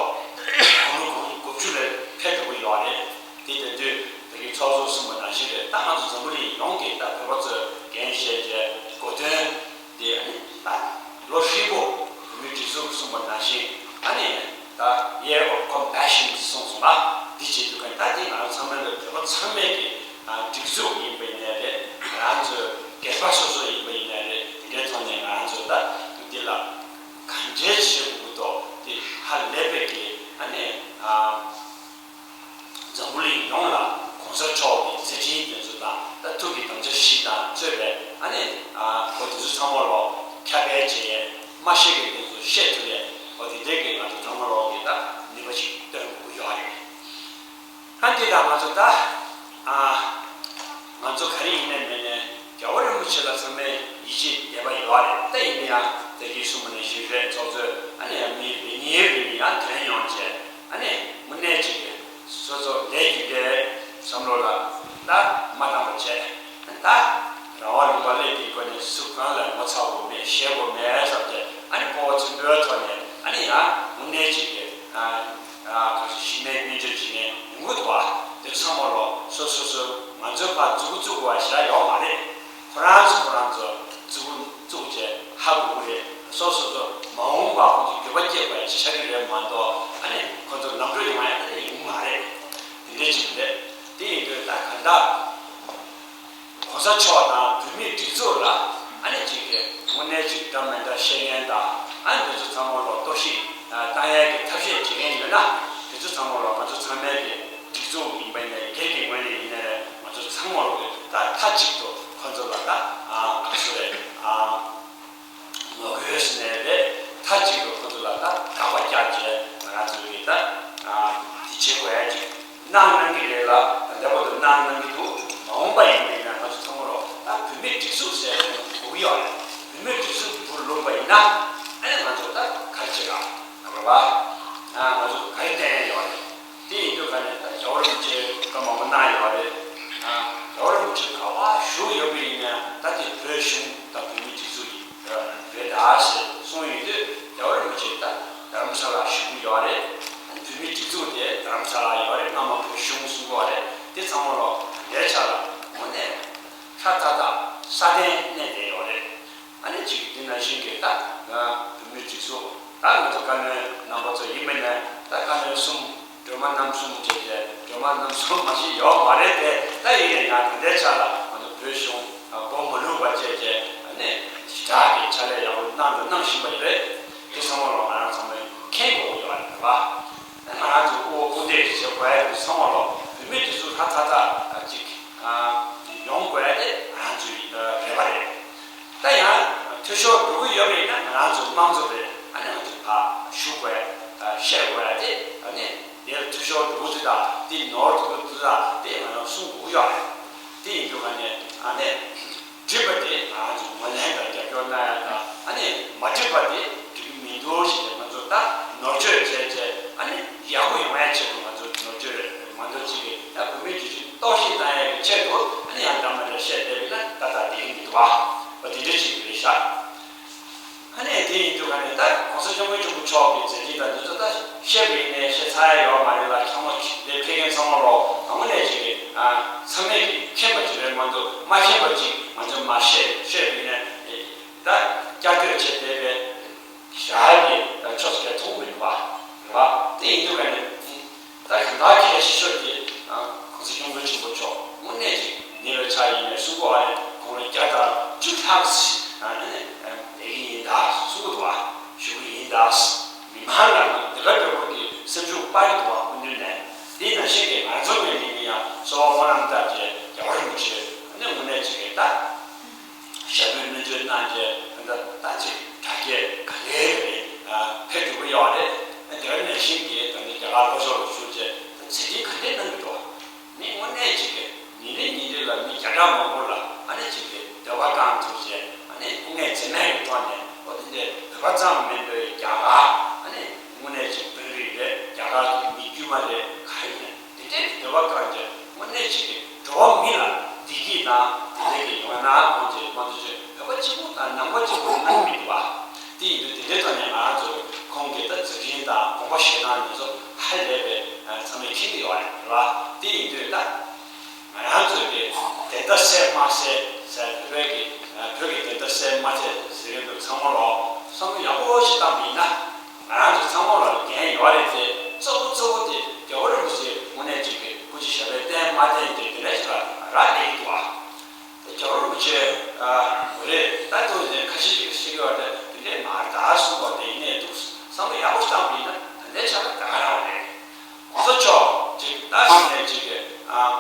དགུང་ལོ་དགུ་བཅུ་ལ་ཕེབས་འགྲོ་གི་ཡོད་རེད། དེ་དེ་དུས་ད་གིན་ཚོགས་གཙོ་གསུངས་པ་ནང་བཞིན་རེད། ད་ང་ཚོ་འཛམ་བུ་གླིང་ཡོངས་ཀྱི་ད་བོད་པ་ཚོས་འགན་བཞེས་བྱས་གོ་དོན་དེ་ཨ་ནི་ད་ལོ་ཧྲིལ་པོ་བོད་མིའི་སྒྲིག་འཛུགས་གསུངས་པ་ནང་བཞིན་ཨ་ནི་ད་Year of Compassion གསུངས་སོང་ལ། འདི་བྱེད་དུས་ཀ་ད་འདི་ང་རང་ཚང་མ་ལ་བོད་པ་ཚང་མས་ཀྱི་སྒྲིག་འཛུགས་ཡིན་པ་ཡིན་ནའི་རེད། ང་རང་ཚོའི་སྒེར་པ་སོ་སོ་ཡིན་པ་ཡིན་ནའི་རེད། དེ་འདྲའི་ཐོག་ནས་ང་རང་ཚོ་ད་འདི་ལ་གང་འདྲའི་བྱེད་དགོས་ཀྱི་འདུག་དེ་ཧ་ལས་པའི་གི་ཨ་ནི་འཛམ་བུ་གླིང་ཡོངས་ལ་གོང་ས་མཆོག་གི་མཛད་འཕྲིན་དེ་ཚོ་དང་ད་ཐུགས་ཀྱི་དམ་བཅའ་བཞི་དང་གཙོས་པའི་ཨ་ནི་གོ་དེ་ཚོ་ཚང་མ་ལོ་ཁྱབ་སྤེལ་བྱས་མ་ཤེས་ཀྱི་དེ་ཚོ་བཤད་ཐུབ་ཡས་གོ་དེ་འདྲའི་གི་ང་ཚོ་ཚང་མ་ལོ་གི་ད་ནུས་པ་ཞིག་སྟོན་དགོས་ཀྱི་ཡོད་རེད། ཨ་འདི་དང་ང་ཚོ་ད་ཨ་ང་ཚོ་ག་རེ་ཡིན་ནའི་མིན་ནའི་རྒྱལ་བ་རིན་པོ་ཆེ་ལ་ཚང་མས་ཡིད་ཆེས་དད་པ་ཡོད་རེད། ད་ཡིན་ན་ཡང་ད་གིན་གསུངས་པ་ནང་བཞིན་རེད། ཚོགས་གཙོས་ཨ་ནི་ཡང་མི་རེ་གཉིས་རེ་གཉིས་ཡང་དོན་ཡོང་བྱས་ཨ་ནི་དངོས་གནས་ཅིག་གི་སོ་སོ་ལས་རྒྱུ་འབྲས་བསམ་བློ་ལ་ད་མ་བཏང་བ་བྱས་ད་རང་དབང་ལུང་པ་སླེབས་དུས་ཁོ་ནས་སུ་གང་ལ་ངོ་ཚ་དགོས་མེད་ཤེས་དགོས་མེད་བསམ་སྟེ་ཨ་ནི་སྤོབས་པ་ཆེན་པོའི་ཐོག་ནས་ཨ་ནི་ཡང་དངོས་གནས་ཅིག་གི་ཨ་ག་ཚོད་གཞི་ནས་སྨན་བཅོས་བྱེད་མཁན་ཡོང་གི་འདུག་བ། དེ་ཚང་མ་ལོ་སོ་སོ་སོ་ང་ཚོའི་ཕར་མཛུབ་གུ་བཙུགས་པ་ཞིག་ཡོད་མ་རེད། ཁོ་རང་ཚོ་ཁོ་རང་ཚོ་མཛུབ་གུ་བཙུགས་བྱས་ཧ་གོ་གི་རེད། སོ་སོ་ཚོ་མ་འོངས་པ་ཁོང་ཚོ་འགྱོད་པ་སྐྱེས་པ་ཅིག་ཆགས་ཀྱི་རེད་མ་གཏོགས་ཨ་ནི་ཁོང་ཚོ་ལམ་འགྲོ་ཡོང་ཡ་ཨ་ནི་ཡོང་མ་རེད། དེ་འདྲ་ཅིག་རེད། དེ་ཡིན་དུས་ད་ག་འདྲ། གོང་ས་མཆོག་དང་བོད་མིའི་སྒྲིག་འཛུགས་ལ་ཨ་ནི་གཅིག་གི་དངོས་གནས་གཅིག་འདྲ་མི་འདྲ་བཤད་མཁན་དང་ཨ་ནི་འདི་ཚོ་ཚང་མ་ལ་གཏོར་བཤིག་བཏང་ཡས་ཀྱི་ཐབས་ཤེས་བྱེད་མཁན་ཡོད་ན་དེ་ཚོ་ཚང་མ་ལ་ང་ཚོ་ཚང་མའི་གི་སྒྲིག་འཛུགས་ཡིན་པ་ཡིན་ནའི་སྒེར་གྱི་ངོས་ནས་ཡིན་ནའི་ང་ཚོ་ཚང་མ་ལ་གི་ད་མཐའ་གཅིག་ཏུ་ཁོ་ཚོ་ལ་ད་ག་ཚོད་རེད། ངོ་རྒོལ་ཟེར་ནའི་རེད། མཐའ་གཅིག་ཏུ་ཁོ་ཚོ་ལ་ད་དགག་པ་རྒྱག་བྱས་ང་རང་ཚོ་གིས་ད་དེ་བྱེད་དགོས་ཡ་ཅིག་གནང་གནང་གི་རེད་ལ། ད་ལྟ་བར་དུ་གནང་གནང་གི་འདུག་མ་འོངས་པ་ཡིན་པ་ཡིན་ན་ང་ཚོ་ཚང་མ་ལོ་ད་བོད་མིའི་སྒྲིག་འཛུགས་ཟེར་ཡ་དེ་ང་ཚོ་དགོས་ཀྱི་ཡོད་རེད། བོད་མིའི་སྒྲིག་འཛུགས་འདུར་ལུགས་པ་ཡིན་ན་ཨ་ནི་ང་ཚོ་ད་ག་རེ་བྱེད་ག་རེད་བ། ང་ཚོ་ག་རེ་བསྟན་ཡ་ཡོད་རེད། དེ་ཡིན་དུས་ག་ནས་ད་རྒྱལ་བ་རིན་པོ་ཆེ་བཀའ་མང་པོ་གནང་ཡོད་རེད། རྒྱལ་བ་རིན་པོ་ཆེ་ག་པར་བཞུགས་ཡོད་པ་ཡིན་ན་ད་དེ་བོད་གཞུང་དང་བོད་མིའི་སྒྲིག་འཛུགས་ཡིན། རེད་ད་ཟེར་གསུངས་ཡོང་དུས་རྒྱལ་བ་རིན་པོ་ཆེ་ད་རྡ་རམ་ས་ལ་བཞུགས་ཀྱི་ཡོད་རེད། བོད་མིའི་སྒྲིག་འཛུགས་དེ་རྡ་རམ་ས་ལ་ཡོད་རེད། སྔ་མ་བོད་གཞུང་གསུང་གི་ཡོད་རེད། དེ་ཚང་མ་ལོ་ལས་ཆ་ལ་དངོས་གནས་ཧྲ་ཐག་ཐག་སྲ་བརྟན་གནས་བསྡད་ཡོད་རེད། ཨ་ནི་གཅིག་འདི་ནང་བཞིན་གྱི་ད་བོད་མིའི་སྒྲིག་འཛུགས་ད་ང་ཚོ་བཀའ་བློན་རྣམ་པ་ཚོ་ཡིན་པ་ནས་ད་བཀའ་བློན་གསུམ། སྒྲོལ་མ་རྣམ་གསུམ་བཅས་ཀྱི་སྒྲོལ་མ་རྣམ་གསུམ་མ་ཞིག་ཡོད་མ་རེད་དེ། ད་ཡིན་ནའི་ཡང་དེ་འདྲའི་ཆ་ལ་ང་ཚོ་བོད་གཞུང་སྒོ་མ་ལུག་པ་བཅས་ཀྱི་ནས་ཞེ་དྲག་གི་ཕྱག་ལས་ཡག་པོ་གནང་དང་གནང་བཞིན་པ་ཡིན་རེད། དེ་ཚང་མ་ལོ་ང་རང་ཚང་མས་མཁྱེན་དགོས་ཡོད་རེད་པ། ང་རང་ཚོ་དབུ་དབུ་འདེགས་བྱེད་དགོས་ཡ་དེ་ཚང་མ་ལོ་བོད་མིའི་སྒྲིག་འཛུགས་ཧྲ་ཐག་ཐག་ཅིག་ཡོང་དགོས་ཡ་དེ་ང་རང་ཚོའི་རེ་བ་རེད། ད་ཡང་འཐུས་ཤོར་འགྲོ་གི་ཡོད་པ་ཡིན་ན་ང་རང་ཚོ་དམངས་གཙོ་རེད། ཨ་ནི་ང་ཚོ་ཕར་ཞུ་དགོས་ཡ་བཤད་དགོས་ཡ་དེ་ཨ་ནི་དེར་འཐུས་ཤོར་འགྲོ་གི་འདུག་ད་དེ་ནོར་འགྲོ་གི་འདུག་ད་དེ་ང་རང་གསུང་དགོས་ཀྱི་ཡོད་རེད། དེ་ཡིན་དུས་ཨ་ནི་ཨ་ནི་འགྲིག་པ་དེ་ང་རང་ཚོ་ངོས་ལེན་དང་རྒྱབ་སྐྱོར་གནང་ཡ་དང་ཨ་ནི་མ་འགྲིག་པ་དེ་འགྲིག་གི་མི་འདུག་ཞེས་ང་ཚོ་ད་ནོར་བཅོས་བྱས་བྱས་ཨ་ནི་ཡག་པོ་ཡོང་ཡ་ཆེད་དུ་ང་ཚོ་ནོར་བཅོས་མ་འདོར་ཅིག་གི་ཡང་བོད་མིའི་སྒྲིག་གཏོར་བཤིག་བཏང་ཡས་ཀྱི་ཆེད་དུ་ཨ་ནི་ཡང་འདྲ་མི་འདྲ་བཤད་བསྡད་པ་ཡིན་ན་ཏག་ཏག་བསྡད་ཀྱི་མི་འདུག་བ། འོ་དེ་འདྲ་ཞིག་རེད་ཤག་ཨ་ནི་དེ་ཡིན་དུས་ཨ་ནི་ད་གོང་ས་སྐྱབས་མགོན་ཆེན་པོ་མཆོག་གི་མཛད་འཕྲིན་དང་འདི་ཚོ་ད་བཤད་པ་ཡིན་ནའི་བཤད་ཚར་ཡ་ཡོད་མ་རེད་ལ། ཚང་མ་འདིར་ཕེབས་མཁན་ཚང་མ་ལོ་དངོས་གནས་ཅིག་གི་ཚང་མས་ཀྱི་མཁྱེན་པ་ཅིག་རེད་མ་གཏོགས་མ་མཁྱེན་པ་ཅིག་ང་ཚོས་མ་བཤད་བཤད་པ་ཡིན་ནའི་ད་བསྐྱར་ཟློས་བྱས་བསྡད་པའི། ཞག་གི་ཆོས་སྐད་ཐུང་མི་འདུག་པ། རེད་པ། དེ་ཡིན་དུས་ཨ་ནི་ད་གང་ལྟར་གལ་ཆེ་ཤོས་དེ་གོང་ས་སྐྱབས་མགོན་ཆེན་པོ་མཆོག་དངོས་གནས་ཀྱི་ཉེ་བའི་ཆ་ཡིན་ནས་གསུང་གོ་ཨ་ནི་དགུང་ལོ་བརྒྱ་དང་བཅུ་ལྷག་ཨ་ནི་བསྡད་ཀྱི་ཡིན་ད་གསུང་གི་འདུག་པ། བཞུགས་ཀྱི་ཡིན་ད། མི་མང་ལ་འདི་ག་འདྲ་པོ་གི་སེམས་ཤུགས་སྤར་གྱི་འདུག་པ། སྐུ་མདུན་ནས་དེ་ནང་བཞིན་གྱི་ང་ཚོ་བས་ཡིན་ན་ཡང་གསོལ་བ་སྨོན་ལམ་བཏབ་བྱས་རྒྱལ་བ་རིན་པོ་ཆེ་ཨ་ནི་དངོས་གནས་ཅིག་གི་ད། ཞབས་པུས་སྨོན་ཚོད་གནང་རྗེས་ད་ལྟ་ད་ཅིག་དྲག་སྐྱེད་ག་ལེ་ག་ལེ་ཕེབས་འགྲོ་གི་ཡོད་རེད། དེ་ནང་བཞིན་གྱི་ད་ནི་རྒྱ་གར་ལྷོ་ཕྱོགས་ལ་བཞུགས་རྗེས་ད་མཛད་འཕྲིན་ག་ལེ་གནང་གི་འདུག་མི་དངོས་གནས་ཅིག་གི་ཉིན་རེ་ཉིན་རེ་ལ་མི་བརྒྱ་ཕྲག་མང་པོ་ལ་ཨ་ནི་ཅིག་གི་འདོད་པ་བསྐང་ཐུབ་རྗེས་ཨ་ནི་དངོས་གནས་འཛེམ་མེད་ཀྱི་ཐོག་ནས་ཨོ་དེ་འདྲའི་བོད་པ་ཙམ་མིན་པའི་རྒྱ་གར་ཨ་ནི་དངོས་གནས་ཅིག་དཔོན་རིགས་རེད། རྒྱ་གར་གྱི་མི་དཀྱུས་མ་རེད། ག་རེ་ཡིན་ན། དེ་འདྲའི་འདོད་པ་བསྐང་རྗེས་དངོས་གནས་ཅིག་གི་འགྲོ་བ་མི་ལ་བདེ་སྐྱིད་དང་དེ་འདྲའི་གི་ཡོང་ན་ཁོང་ཚོས་མ་གཏོགས་ཅིག་བོད་པ་གཅིག་པུ་དང་ནང་པ་གཅིག་པུ་གནང་གི་མི་འདུག་པ། དེ་ཡིན་དུས་དེ་འདྲའི་ཐོག་ནས་ང་རང་ཚོ་ ཁོང་གི་ད་མཛུབ་རྒྱན་དང་དགོངས་པ་བཞེས་སྟངས་འདི་ཚོ་ཧ་ལས་པའི་ཚང་མས་མཁྱེན་གྱི་ཡོད་རེད་བ། དེ་ཡིན་དུས་ད་ང་རང་ཚོའི་གི་བདེན་མཐའ་གསལ་མ་གསལ་ཟེར་བོད་པའི་གི་བོད་ཀྱི་བདེན་མཐའ་གསལ་མ་གསལ་ཟེར་གྱི་འདུག་ཚང་མ་ལོ་བསམ་བློ་ཡག་པོ་ཞིག་བཏང་བ་ཡིན་ན། ང་རང་ཚོ་ཚང་མ་ལ་འགན་ཡོད་རེད་དེ། གཙོ་བོ་གཙོ་བོ་དེ་རྒྱལ་བ་རིན་པོ་ཆེ་དངོས་གནས་ཅིག་གི་སྐུ་ཕྱྭ་ཞབས་པད་བརྟན་མ་བརྟན་དེ་དེ་འདྲ་ཞིག་ལ་རག་ལས་ཀྱི་འདུག་ཨ། དེ་རྒྱལ་བ་རིན་པོ་ཆེ་ཨ་འོ་རེད། ད་དུང་ནས་ཁ་ཤས་ཅིག་ཤེས་ཀྱི་ཡོད་རེད། དེ་འདྲས་མ་རེད་ད་གསུངས་པ་དེ་ཡིན་ནས་འདུག་བསམ་བློ་ཡག་པོ་བཏང་བ་ཡིན་ན་ད་ལྟའི་ཆ་ལ་ད་ག་རང་རེད། གོང་ས་མཆོག་ཅིག་ད་གཞུག་ནས་ཅིག་གི་ཨ།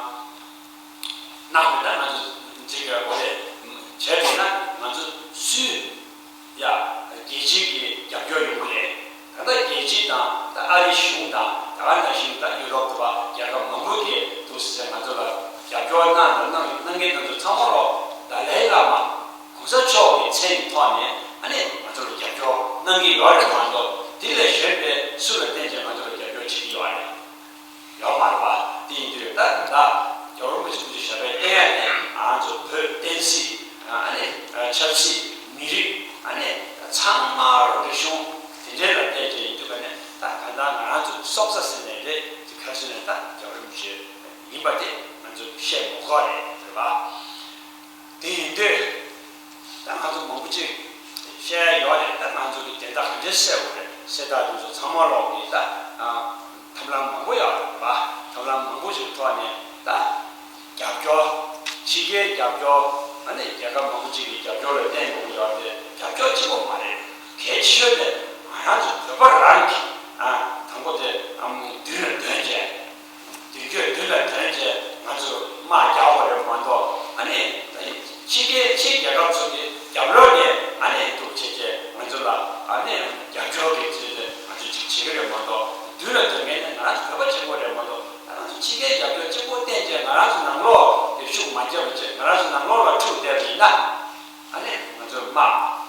གནང་བ་ད་ང་ཚོ་ཅིག་གི་འོ་རེད། བྱས་པས་ན་ང་ཚོ་སུས་ཡ་རྒྱལ་སྤྱིའི་གི་རྒྱབ་སྐྱོར་ཡོང་གི་རེད། ད་ལྟ་རྒྱལ་སྤྱི་དང་ད་ཨ་རིའི་གཞུང་དང་ད་ག་ནང་བཞིན་ད་ཡུ་རོབ་དུ་བ་རྒྱལ་ཁབ་མང་པོ་གིས་འདུག་ཟེར་ང་ཚོ་ལ་རྒྱབ་སྐྱོར་གནང་དང་གནང་གནང་མཁན་དེ་ཚོ་ཚང་མ་ལོ་ད་ལའི་བླ་མ་གོང་ས་མཆོག་གི་མཚན་གྱི་ཐོག་ནས་ཨ་ནི་ང་ཚོ་ལ་རྒྱབ་སྐྱོར་གནང་གི་ཡོད་རེད་མ་གཏོགས། དེ་ལས་གཞན་པའི་སུ་ལ་བརྟེན་བྱས་ང་ཚོ་ལ་རྒྱབ་སྐྱོར་བྱེད་ཀྱི་ཡོད་རེད། ཡོད་མ་རེད་བ། དེ་ཡིན་དུས་ད་ད་ལྟ་རྒྱལ་བ་རིན་པོ་ཆེ་སྐུ་ཕྱྭ་ཞབས་པད་བརྟན་ཡ་ནས་ང་ཚོ་བོད་བསྟན་སྲིད་ཨ་ནི་ཆབ་སྲིད་མི་རིགས་ཨ་ནི་ཚང་མ་རིག་གཞུང་དེ་འདྲའི་ལ་བལྟས་བྱས་ཡིན་དུས་ག་ནས་ད་ད་ལྟ་ང་རང་ཚོ་སྲོག་རྩ་ཟེར་ནས་རེད། དེ་ག་ཚོད་ནས་ད་རྒྱལ་བ་རིན་པོ་ཆེ་ཡིན་པ་དེ་ང་ཚོ་བཤད་མ་དགོས་རེད་རེད་བ། དེ་ཡིན་དུས། ད་ང་ཚོ་མང་པོ་ཅིག་བཤད་ཡ་ཡོད་རེད། ད་ང་ཚོ་གི་བདེན་མཐའ་ག་འདྲས་གསལ་བོ་རེད་ཟེར། ད་དེ་ཚོ་ཚང་མ་ལོག་གི་ད་ཐབས་ལམ་མང་པོ་ཡོད་རེད་བ། ཐབས་ལམ་མང་པོ་ཞིག་ཐོག་ནས་ད་རྒྱབ་སྐྱོར། ཕྱི་རྒྱལ་རྒྱབ་སྐྱོར། ཨ་ནི་རྒྱལ་ཁབ་མང་པོ་ཅིག་གི་རྒྱབ་སྐྱོར་ལ་བརྟེན་དགོས་ཀྱི་ཡོད་རེད། རྒྱབ་སྐྱོར་གཅིག་པོ་མ་རེད། གལ་ཆེ་ཤོས་དེ་ང་རང་ཚོ་བོད་པ་རང་གི་ཨ་དང་པོ་དེ་ཨམ་མདུན་ལ་འདོན་བྱས། མདུན་སྐྱོད་མདུན་ལ་འདོན་བྱས་ང་ཚོ་དམག་རྒྱག་དགོས་རེད་མ་གཏོགས། ཨ་ནི་ཕྱི་རྒྱལ་ཕྱི་རྒྱལ་ཁབ་ཚོ་གི་རྒྱབ་ལོགས་ནས་ཨ་ནི་འདུག་བྱས་བྱས་ང་ཚོ་ལ་ཨ་ནི་རྒྱབ་སྐྱོར་གྱི་ཚུལ་དུ་ང་ཚོ་ཅིག་བྱེད་ཀྱི་རེད་མ་གཏོགས། མདུན་ལ་འདོན་མཁན་ནི་ང་རང་ཚོ་བོད་པ་གཅིག་པོ་རེད་མ་གཏོགས། ང་རང་ཚོ་ཕྱི་རྒྱལ་རྒྱབ་སྐྱོར་གཅིག་པོ་བསྟན་བྱས་ང་རང་ཚོ་ནང་ལོགས་དེ་ཤུགས་མ་རྒྱབ་བྱས་ང་རང་ཚོ་ནང་ལོགས་ལ་འཁྲུག་བསྡད་པ་ཡིན་ན། ཨ་ནི་ང་ཚོ་དམག་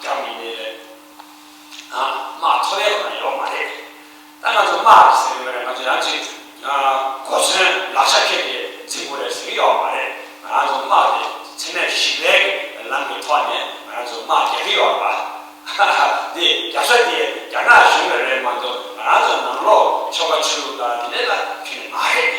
རྒྱག་མི་ནི་རེད། དམག་ཐོབ་ཡས་ཁོ་ན་ཡོད་མ་རེད། ད་ང་ཚོ་དམག་ཟེར་གྱི་མ་རེད། ང་ཚོ་ཡང་ཅིག་གོ་མཚོན་ལག་ཆ་ཁྱེར་ཏེ་འཛིང་དགོས་རེད་ཟེར་གྱི་ཡོད་མ་རེད། ང་ཚོ་དམག་དེ་འཚེ་མེད་ཞི་བའི་ལམ་གྱི་ཐོག་ནས་ང་ཚོ་དམག་རྒྱག་གི་ཡོད་རེད་པ། དེ་རྒྱབ་ས་དེ་རྒྱ་ནག་གཞུང་ལ་རེད་མ་གཏོགས་ང་རང་ཚོ་ནང་ལོགས་ཆོལ་ཁ་ཆོས་ལུགས་དང་དེ་འདྲ་ལ་ཁྱོན་ནས་མ་རེད།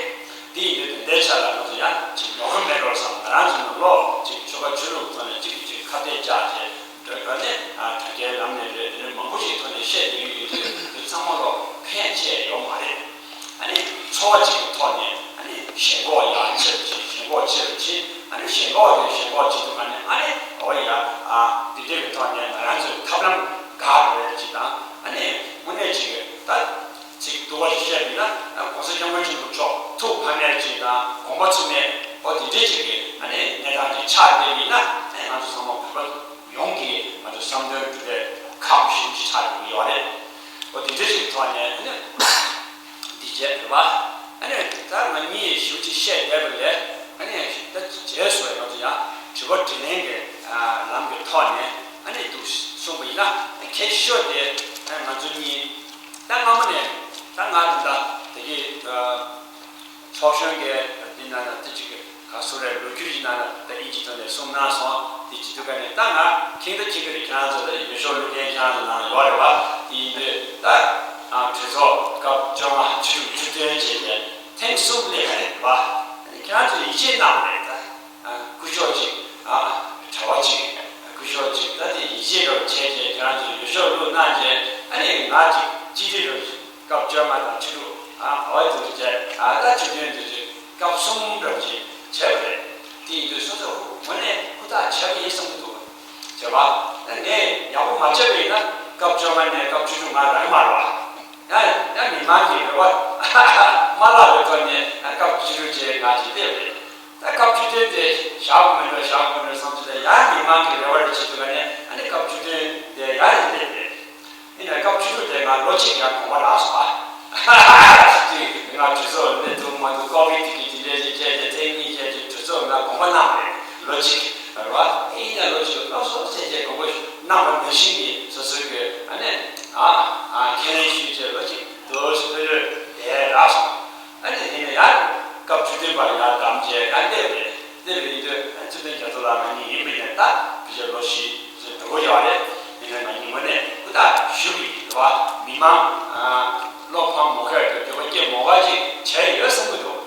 དེ་ཡིན་དུས་དེ་འདྲའི་ཆ་ལ་ང་ཚོ་ཡང་ཅིག་ཉོག་གི་མེད་འགྲོ་བསམ། ང་རང་ཚོ་ནང་ལོགས་ཅིག་ཆོལ་ཁ་ཆོས་ལུགས་ཐོག་ནས་གཅིག་གིས་གཅིག་ཁ་གཏད་བཅག་བྱས། དོན་དག་ནི་དྲ་རྒྱའི་ལམ་ནས་རེད། དེ་ནས་མང་པོ་ཞིག་ཐོག་ནས་བཤད་བསྡད་ཀྱི་ཡོད་དུས་དེ་ཚང་མ་ལོ་ཕན་ཆེ་ཡོད་མ་རེད། ཨ་ནི་ཚོར་བ་གཅིག་གི་ཐོག་ནས་ཨ་ནི་ཞེན་ཁོག་ཡང་ཆེ་རུ་ཕྱིན། ཞེན་ཁོག་ཆེ་རུ་ཕྱིན། ཨ་ནི་ཞེན་ཁོག་དེ་ཞེན་ཁོག་ཅིག་ཏུ་ཨ་ནི་ཨ་ནི་འོ་ཡ་ཨ་འདི་འདྲའི་གི་ཐོག་ནས་ང་རང་ཚོའི་ཐབས་ལམ་འགག་རེད་ཅིག་དང་། ཨ་ནི་དངོས་གནས་ཅིག་ད་ཚིག་སྡུག་པ་ཞིག་བཤད་པ་ཡིན་ན། ཨ་གོང་ས་སྐྱབས་མགོན་ཆེན་པོ་མཆོག་ཐུགས་ཕམ་ཡས་ཅིག་དང་དགོངས་པ་ཚོམ་མེད་འོ་དེ་འདྲའི་ཅིག་གི་ཨ་ནི་གནས་སྟངས་ཅིག་ཆགས་བསྡད་པ་ཡིན་ན། ཨ་ང་ཚོ་ཚང་མ་བོད་པ་ཡོངས་ཀྱི་ང་ཚོ་བསམ་དོན་འགྲུབ་པའི་ཁག་པོ་ཞིག་ཆགས་ཡོང་གི་ཡོད་རེད། འོ་དེ་འདྲའི་ཅིག་ཐོག་ནས་ཨ་ནི་འདི་བྱས་རེད་པ། ཨ་ནི་ད་ང་གཉིས་ཞུ་ཅིག་བཤད་བསྡད་པ་ལས། ཨ་ནི་ད་རྗེས་སུ་ང་ཚོ་ཡང་དྲི་བ་དྲིས་ལན་གྱི་ལམ་གྱི་ཐོག་ནས་ཨ་ནི་འདུག་གསུངས་པ་ཡིན་ན། ཨ་གལ་ཆེ་ཤོས་དེ་ཨ་ང་ཚོ་གཉིས་ད་སྔ་མོ་ནས་ད་ང་ད་ལྟ་དེ་གི་ཚོགས་གཞོན་གྱི་འདི་ནང་ན་དེ་གཅིག་གི་ག་སུ་རེད། ལོ་རྒྱུས་ཀྱི་ནང་ན་ད་ཨིན་ཇི་ཐོག་ནས་གསུངས་གནང་སོང་། དེ་བྱེད་དུས་ཀ་ནས་ད་ང་ཁྱེད་ད་ཁྱེད་ཀྱི་རེད། ཁྱེད་རང་ཚོ་ད་ཡུལ་ཤུལ་ལུང་བསྟན་ཁྱེད་རང་ཚོ་ནང་ཡོད་རེད་པ། དེ་ཡིན་དུས་ད་གྲོས་ཚོགས་སྐབས་བཅོ་ལྔ་བཅུ་དྲུག་བཅུ་བདུན་བྱས་ཏེ་ཐེངས་གསུམ་སླེབས་པ་རེད་པ། ཁྱེད་རང་ཚོ་ཡིད་ཆེས་གནང་བ་རེད་ད། སྐུ་ཞབས་ཅིག་ཨ་གྲྭ་པ་ཅིག་སྐུ་ཞབས་ཅིག་ད་དེ་ཡིད་ཆེས་རོགས་བྱས་རྗེས་ཁྱེད་རང་ཚོས་ཡུལ་ཤོག་བླུགས་གནང་རྗེས། ཨ་ནི་ང་ཅིག་སྤྱི་འཐུས་རོགས་ཅིག་སྐབས་བཅོ་ལྔ་དང་བཅུ་དྲུག་ཨ་བར་དུ་བྱས། ཨ་ད་བཅུ་བདུན་དུ་ཅིག་སྐབས་གསུམ་རོགས་ཅིག་བྱས་པ་རེད། དེ་ཡིན་དུས་སོ་སོ་དངོས་གནས་ཧུར་ཐག་བྱས་པ་ཡིན་བསམ་གྱི་འདུག་བྱས་པ། ད་ངས་ཡག་པོ་མ་བྱས་པ་ཡིན་ན་སྐབས་བཅོ་ལྔ་ནས་སྐབས་བཅུ་དྲུག་ང་རང་མ་རེད་པ། ཡང་ཡང་མི་མང་གི་རེ་བ་མ་བརླག་པའི་ཐོག་ནས་ཡང་སྐབས་བཅུ་དྲུག་བྱས་ང་ཅིག་སླེབས་རེད། ད་སྐབས་བཅུ་བདུན་དེ་བཞག་དགོས་མིན་འགྲོ། བཞག་དགོས་མིན་འགྲོ་བསམ་ཚུལ་དེ་ཡང་མི་མང་གི་རེ་བ་རེ་བྱེད་དུས་ཀ་ནས། ཨ་ནི་སྐབས་བཅུ་བདུན་དེ་ཡང་ཡང་སླེབས་རེད། ཡིན་ནའི་སྐབས་བཅུ་དྲུག་དེ་ང་ལོ་གཅིག་ཡང་དགོངས་པ་རག་སོང་བ། ཅིག་ང་གྲོས་ཚོགས་སླེབས་ཐུབ་མ་ཐུབ་ཀོ་བིད་དེ་གི་དེ་འདྲས་ཅིག་བྱས་ཏེ་ཐེངས་གཉིས་བྱས་ཏེ་གྲོས་ཚོགས་ང་དགོངས་པ་གནང་རེད། ལོ་གཅིག་རེད་བ། ཨེ་ཡིན་ནའི་ལོ་གཅིག་སློབ་གསོ་བྱས་རྗེས་དགོངས་པ་གནང་བ་ནང་བཞིན་གྱི་སོ་སོའི་གི་ཨ་ནི་ཨ་ཨ་ཁས་ལེན་ཞུས་རྗེས་ལོ་གཅིག་དུ་སྤེལ་རེས་དེ་རག་སོང་། ཨ་ནི་དེ་ནས་ཡང་སྐབས་བཅུ་བདུན་པར་ཡང་བདམས་རྗེས་ཡང་སླེབས་རེད། སླེབས་རེད་དུས་ཚེ་བརྟན་རྒྱ་མཚོ་ལགས་ང་གཉིས་ཡིན་པ་ཡིན་ན་ད་ཕལ་ཆེར་ལོ་བཞི་ཙམ་འགྲོ་གི་ཡོད་རེད། ཡིན་ནའི་ང་གཉིས་ངོས་ནས་ཧུར་ཐག་ཞུ་ རེད་བ། མི་མང་བློ་ཕམ་མོ་ཁ་གི་འགྱོད་པ་སྐྱེ་མོ་ག་ཅིག་བྱས་ཡོད་བསམ་གི་འདུག་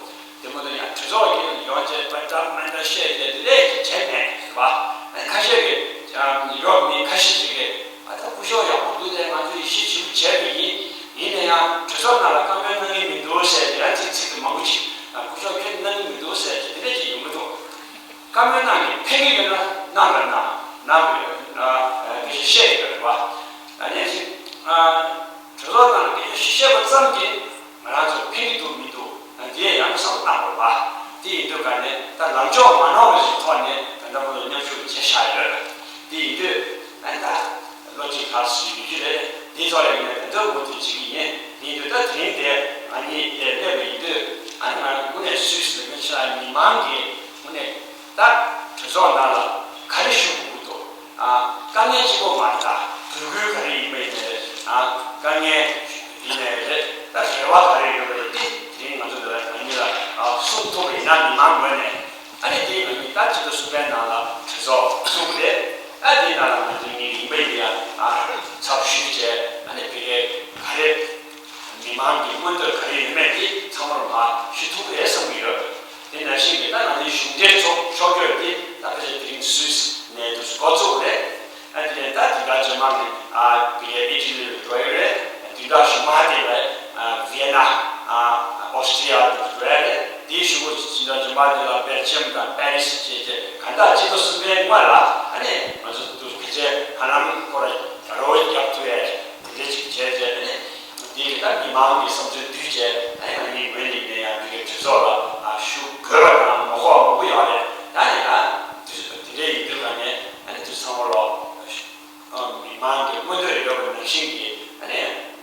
དེ་མ་གཏོགས་ཡང་གྲོས་ཚོགས་ཀྱི་ཡོང་བྱས་པ་འདྲ་མ་འདྲ་བཤད་བྱས་དེ་ལས་ཅིག་བྱས་མེད་རེད་བ། ཁ་ཤས་ཀྱིས་ཡོད་མི་ཁ་ཤས་ཤིག་གིས་ཨ་ད་སྐུ་ཞབས་ཡག་པོ་འདུག་དེ་ང་ཚོ་ཡིད་ཆེས་ཞེ་པོ་བྱས་པ་ཡིན། ཡིན་ན་ཡང་གྲོས་ཚོགས་ནང་ལ་བཀའ་མོལ་གནང་གི་མི་འདུག་ཟེར་ཡང་ཚིག་ཚིག་གི་མང་པོ་ཅིག་སྐུ་ཞབས་ཁྱོད་གནང་གི་མི་འདུག་ཟེར་གྱི་དེ་འདྲ་ཅིག་ཡོང་གི་འདུག་བཀའ་མོལ་གནང་གི་ཕན་གི་ཡོད་ན་གནང་དང་གནང་། གནང་དགོས་ཡོད་ན་ཕལ་ཆེར་བཤད་ཀྱི་ཡོད་རེད་བ། ཨ་ནི་ཅིག་གྲོས་ཚོགས་ནང་ལ་སྐད་ཆ་བཤད་པ་ཙམ་གྱིས་ང་རང་ཚོར་ཕན་གི་འདུག་མི་འདུག་འདི་ཡང་བསམ་བློ་བཏང་དགོས་པ། དེ་ཡིན་དུས་ག་ནས་ད་ལངས་ཕྱོགས་མ་ནོར་བ་ཞིག་ཐོག་ནས་ད་ལྟ་བར་དུ་མཉམ་ཞུགས་བྱས་བཞག་ཡོད། དེ་ཡིན་དུས་ཨ་ད་ལོ་གཅིག་ལྷག་ཙམ་ཡོད་ཀྱི་རེད། དེའི་ཐོག་ལ་ཡིན་ན་ད་ལྟ་མུ་མཐུད་བྱེད་ཀྱི་ཡིན། དེ་ཡིན་དུས་ད་དེ་རིང་དེ་ང་གཉིས་དེ་སླེབས་པ་ཡིན་དུས་ཨ་ནི་ང་དངོས་གནས་སུད་སི་ལ་ཕན་ཆད་མི་མང་གིས་དངོས་གནས་ད་གྲོས་ཚོགས་ནང་ལ་ག་རེ་ཞུ་དགོས་ཀྱི་འདུག་ཨ་དཀའ་ངལ་གཅིག་པོ་མ་རེད། ད་འབོད་སྐུལ་ག་རེ་ཡིན་པ་ཡིན་ནའི་རེད། ཨ་དཀའ་ངལ་ཡིན་ནའི་རེད། ད་རེ་བ་ག་རེ་ཡོད་པ་རེད། དེ་དེ་རིང་ང་ཚོ་འདི་ལ་ང་གཉིས་ལ་ཨ་གསུང་ཐུབ་པ་ཡིན་ན་མི་མང་ངོས་ནས། ཨ་ནི་དེ་ཡིན་ན་ད་སྤྱི་ཟླ་གསུམ་པའི་ནང་ལ་གྲོས་ཚོགས་ཚུགས་རེད། ཨ་དེའི་ནང་ལ་ང་ཚོའི་མི་ཡིན་པ་ཡིན་ཡང་ཨ་ཚབ་ཞུས་བྱས། ཨ་ནི་ཕ་གིའི་ག་རེ་མི་མང་གི་མངོན་འདོད་ག་རེ་ཡོད་མེད་དེ་ཚང་མར་མ་ཞུ་ཐུབ་རེད་བསམ་གྱི་ཡོད། དེ་ནང་བཞིན་གྱི་ད་ང་ཚོའི་གཞུང་འབྲེལ་ཚོགས་ཕྱོགས་བསྐྱོད་དེ་ད་ཕལ་ཆེར་དེ་རིང་སུད་སི་ནས་འདུག་འགོ་བཙུགས་རེད། ཨ་དེ་ནས་ད་དེ་ག་རྗེས་མ་ནས་ཨ་བི་ལ་ཨི་ཊ་ལི་རུ་འགྲོ་ཡི་རེད། དེ་འདྲ་གཞུག་མ་དེ་ལ་ཨ་བི་ཡེ་ན་ཨ་ཨོ་སི་ཊི་རི་ཡ་དུ་འགྲོ་ཡ་རེད། དེའི་གཞུག་གུ་ཕྱི་ཟླ་རྗེས་མ་དེ་ལ་སྦེལ་ཇི་ཡམ་དང་པེ་རི་སི་བཅས་བཅས་གང་ལྟར་སྤྱི་ཟླ་གསུམ་པའི་སྔོན་ལ་ཨ་ནི་ང་ཚོ་དུ་ཕལ་ཆེར་ཧ་ལམ་ཁོ་ར་རོ་རྒྱབ་ཐུབ་ཡ་དེ་འདྲ་ཅིག་བྱས་བྱས། ཨ་ནི་དེ་གི་ད་མི་མང་གི་བསམ་ཚུལ་བསྡུས་བྱས། ཨ་ནི་ང་གཉིས་ངོས་ནས་ཡིན་ན་ཡང་དེ་གི་གྲོས་ཚོགས་ལ་ཨ་ཞུ་དགོས་པ་དང་མ་དགོས་པ་མང་པོ་ཡོད་རེད། ད་ནི་ཨ་དེ་འདྲ་ཡིན་དུས་ག་ནས་ཨ་ནི་དུས་ཚང་མ་ལོ། མི་མང་གི་མངོན་འདོད་ཡོད་པ་ནང་བཞིན་གྱི་ཨ་ནི་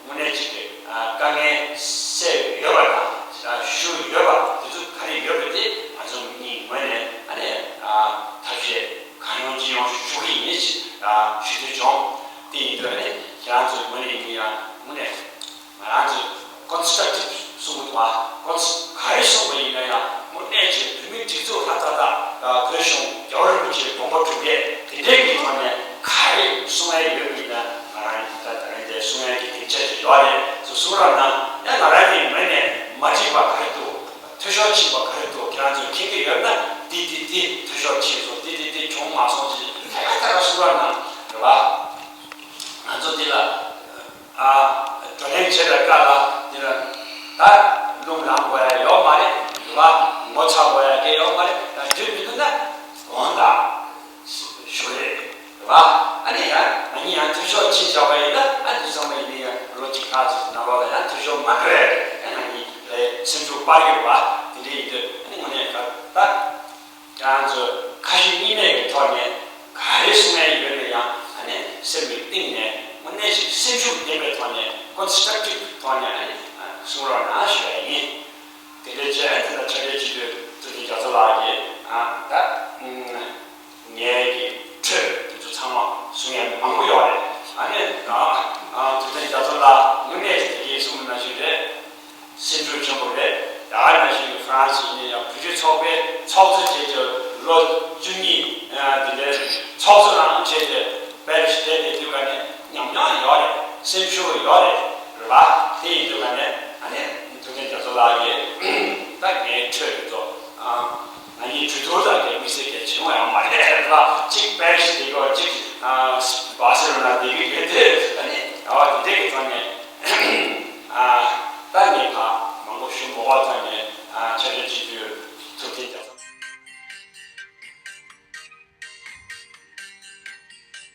དངོས་གནས་ཅིག་གི་དཀའ་ངལ་སེལ་ཡོད་པ་དང་ཞུ་ཡོད་པ་དེ་ཚོ་ག་རེ་ཡོད་པ་དེ་ང་ཚོ་གཉིས་ངོས་ནས་ཨ་ནི་ཐབས་ཤེས་གང་ཡོང་ཅི་ཡོང་ཞུ་གི་ཡིན་ཞེས་ཞུ་འདོད་བྱུང་། དེ་ཡིན་དུས་ཨ་ནི་ཁྱེད་རང་ཚོའི་ངོས་ནས་ཡིན་ན་ཡང་དངོས་གནས། ང་རང་ཚོས་ཀོན་སི་ཊྲག་ཊིབ་གསུང་གི་འདུག་བ། ཀོན་སི་ག་རེ་གསུངས་པ་ཡིན་ན་ཡང་དངོས་གནས་ཀྱི་བོད་མིའི་སྒྲིག་འཛུགས་ལྷ་ཐ་ཐ་བོད་གཞུང་རྒྱལ་བ་རིན་པོ་ཆེའི་དགོངས་པ་སྒྲུབ་མཁན་དེ་འདྲའི་གི་ཐོག་ནས་ག་རེ་གསུང་ཡ་ཡོད་པ་ཡིན་ན་ང་རང་ད་ད་རིང་དེ་གསུང་ཡ་གི་སྡིངས་ཆ་ཅིག་ཡོད་རེད། སོ་སོ་རང་ན་ཡང་ང་རང་གི་ངོས་ནས་མ་འགྲིག་པ་ག་རེ་འདུག་འཐུས་ཤོར་ཕྱིན་པ་ག་རེ་འདུག་ཁྱེད་རང་ཚོས་མཁྱེན་གྱི་ཡོད་ན་འདི་འདི་འདི་འཐུས་ཤོར་ཕྱིན་སོང་། འདི་འདི་འདི་བྱུང་མ་སོང་ཅིག་ད་ཡང་ད་ག་གསུང་རོགས་གནང་རེད་བ། ང་ཚོ་འདི་ལ། ཨ། བགྲོ་གླེང་བྱེད་པའི་སྐབས་ལ་འདི་ལ་ད་རླུང་ལངས་དགོས་ཡ་ཡོད་མ་རེད། རེད་བ། ངོ་ཚ་དགོས་ཡ་གི་ཡོད་མ་རེད། ད་རྒྱུ་མི་འདུག་ན་དགོངས་དག་ཞུ་རེད། རེད་བ། ཨ་ནི་ཡང་ང་གཉིས་ཡང་འཐུས་ཤོར་ཕྱིན་བཞག་པ་ཡིན་ན་ཨ་འདི་ཚང་མ་ཡིན་ན་ཡང་ལོ་གཅིག་ཁག་ཅིག་ནང་ལོགས་ལ་ཡང་འཐུས་ཤོར་མ་འགྲོ་ཡ་རེད། ཡང་ང་གཉིས་ལ་སེམས་ཤུགས་སྤར་གི་རེད་བ། དེ་འདྲ་ཡིན་དུས་ཨ་ནི་དངོས་གནས་ད་ད། ང་ཚོ་ཁ་ཞེ་གཉིས་མེད་ཀྱི་ཐོག་ནས་ག་རེ་གསུང་ཡ་ཡོད་ན་ཡང་ཨ་ནི་སེམས་ཀྱི་གཏིང་ནས་དངོས་གནས་ཤིག་སེམས་ཤུགས་ལྡན་པའི་ཐོག་ནས་ཀོན་སི་ཊྲག་ཊིབ་ཐོག་ནས་ཨ་ནི་གསུང་རོགས་གནང་ཞུ་ཡ་ཡིན། དེ་འདྲའི་བྱས་དེ་ལ་འཕྲིན་ལས་སྤྱི་འཐུས་ཐུབ་བསྟན་རྒྱ་མཚོ་ལགས་ཀྱིས་ཨ་ད་ངའི་གི་འཕྲོས་དེ་ཚོ་ཚང་མ་གསུང་ཡ་མང་པོ་ཡོད་རེད། ཨ་ནི་ད་ཐུབ་བསྟན་རྒྱ་མཚོ་ལགས་དངོས་གནས་དེ་གའི་གསུང་ནང་བཞིན་རེད། སེམས་ཤུགས་ཆེན་པོ་རེད། ད་ནང་བཞིན་ཧྥ་རན་སི་ཡིན་ན་ཡང་བོད་རིགས་ཚོགས་པའི་ཚོགས་གཙོ་བྱས་ཀྱི་ལོ་བཅུ་གཉིས་དེ་འདྲའི་ཚོགས་གཙོ་རང་བྱས་ཀྱི་པེ་རི་སི་བསྡད་དེ་དུས་ག་ནས་ཉམས་མྱོང་ཡོད་རེད། སེམས་ཤུགས་ཡོད་རེད། རེད་པ། དེ་ཡིན་དུས་ག་ནས་ཨ་ནི་ཐུབ་བསྟན་རྒྱ་མཚོ་ལགས་ཀྱིས་ད་ངའི་འཕྲོས་དེ་ཚོ་ང་གཉིས་གྲོས་བསྡུར་དང་གི་དམིགས་བསལ་གལ་ཆེན་པོ་ཡང་མ་རེད། རེད་པ། གཅིག་པེ་རི་སི་བསྡད་ཀྱི་ཡོད། གཅིག་བྷ་སེ་ལོ་ན་བསྡད་ཀྱི་ཡོད་དེ། ཨ་ནི་ཨ་དེ་འདྲའི་གི་ཐོག་ནས། ད་ངས་ཕ་མང་པོ་ཞུ་མ་དགོས་ཐོག་ནས་ཆབ་སྲིད་སྤྱི་འཐུས་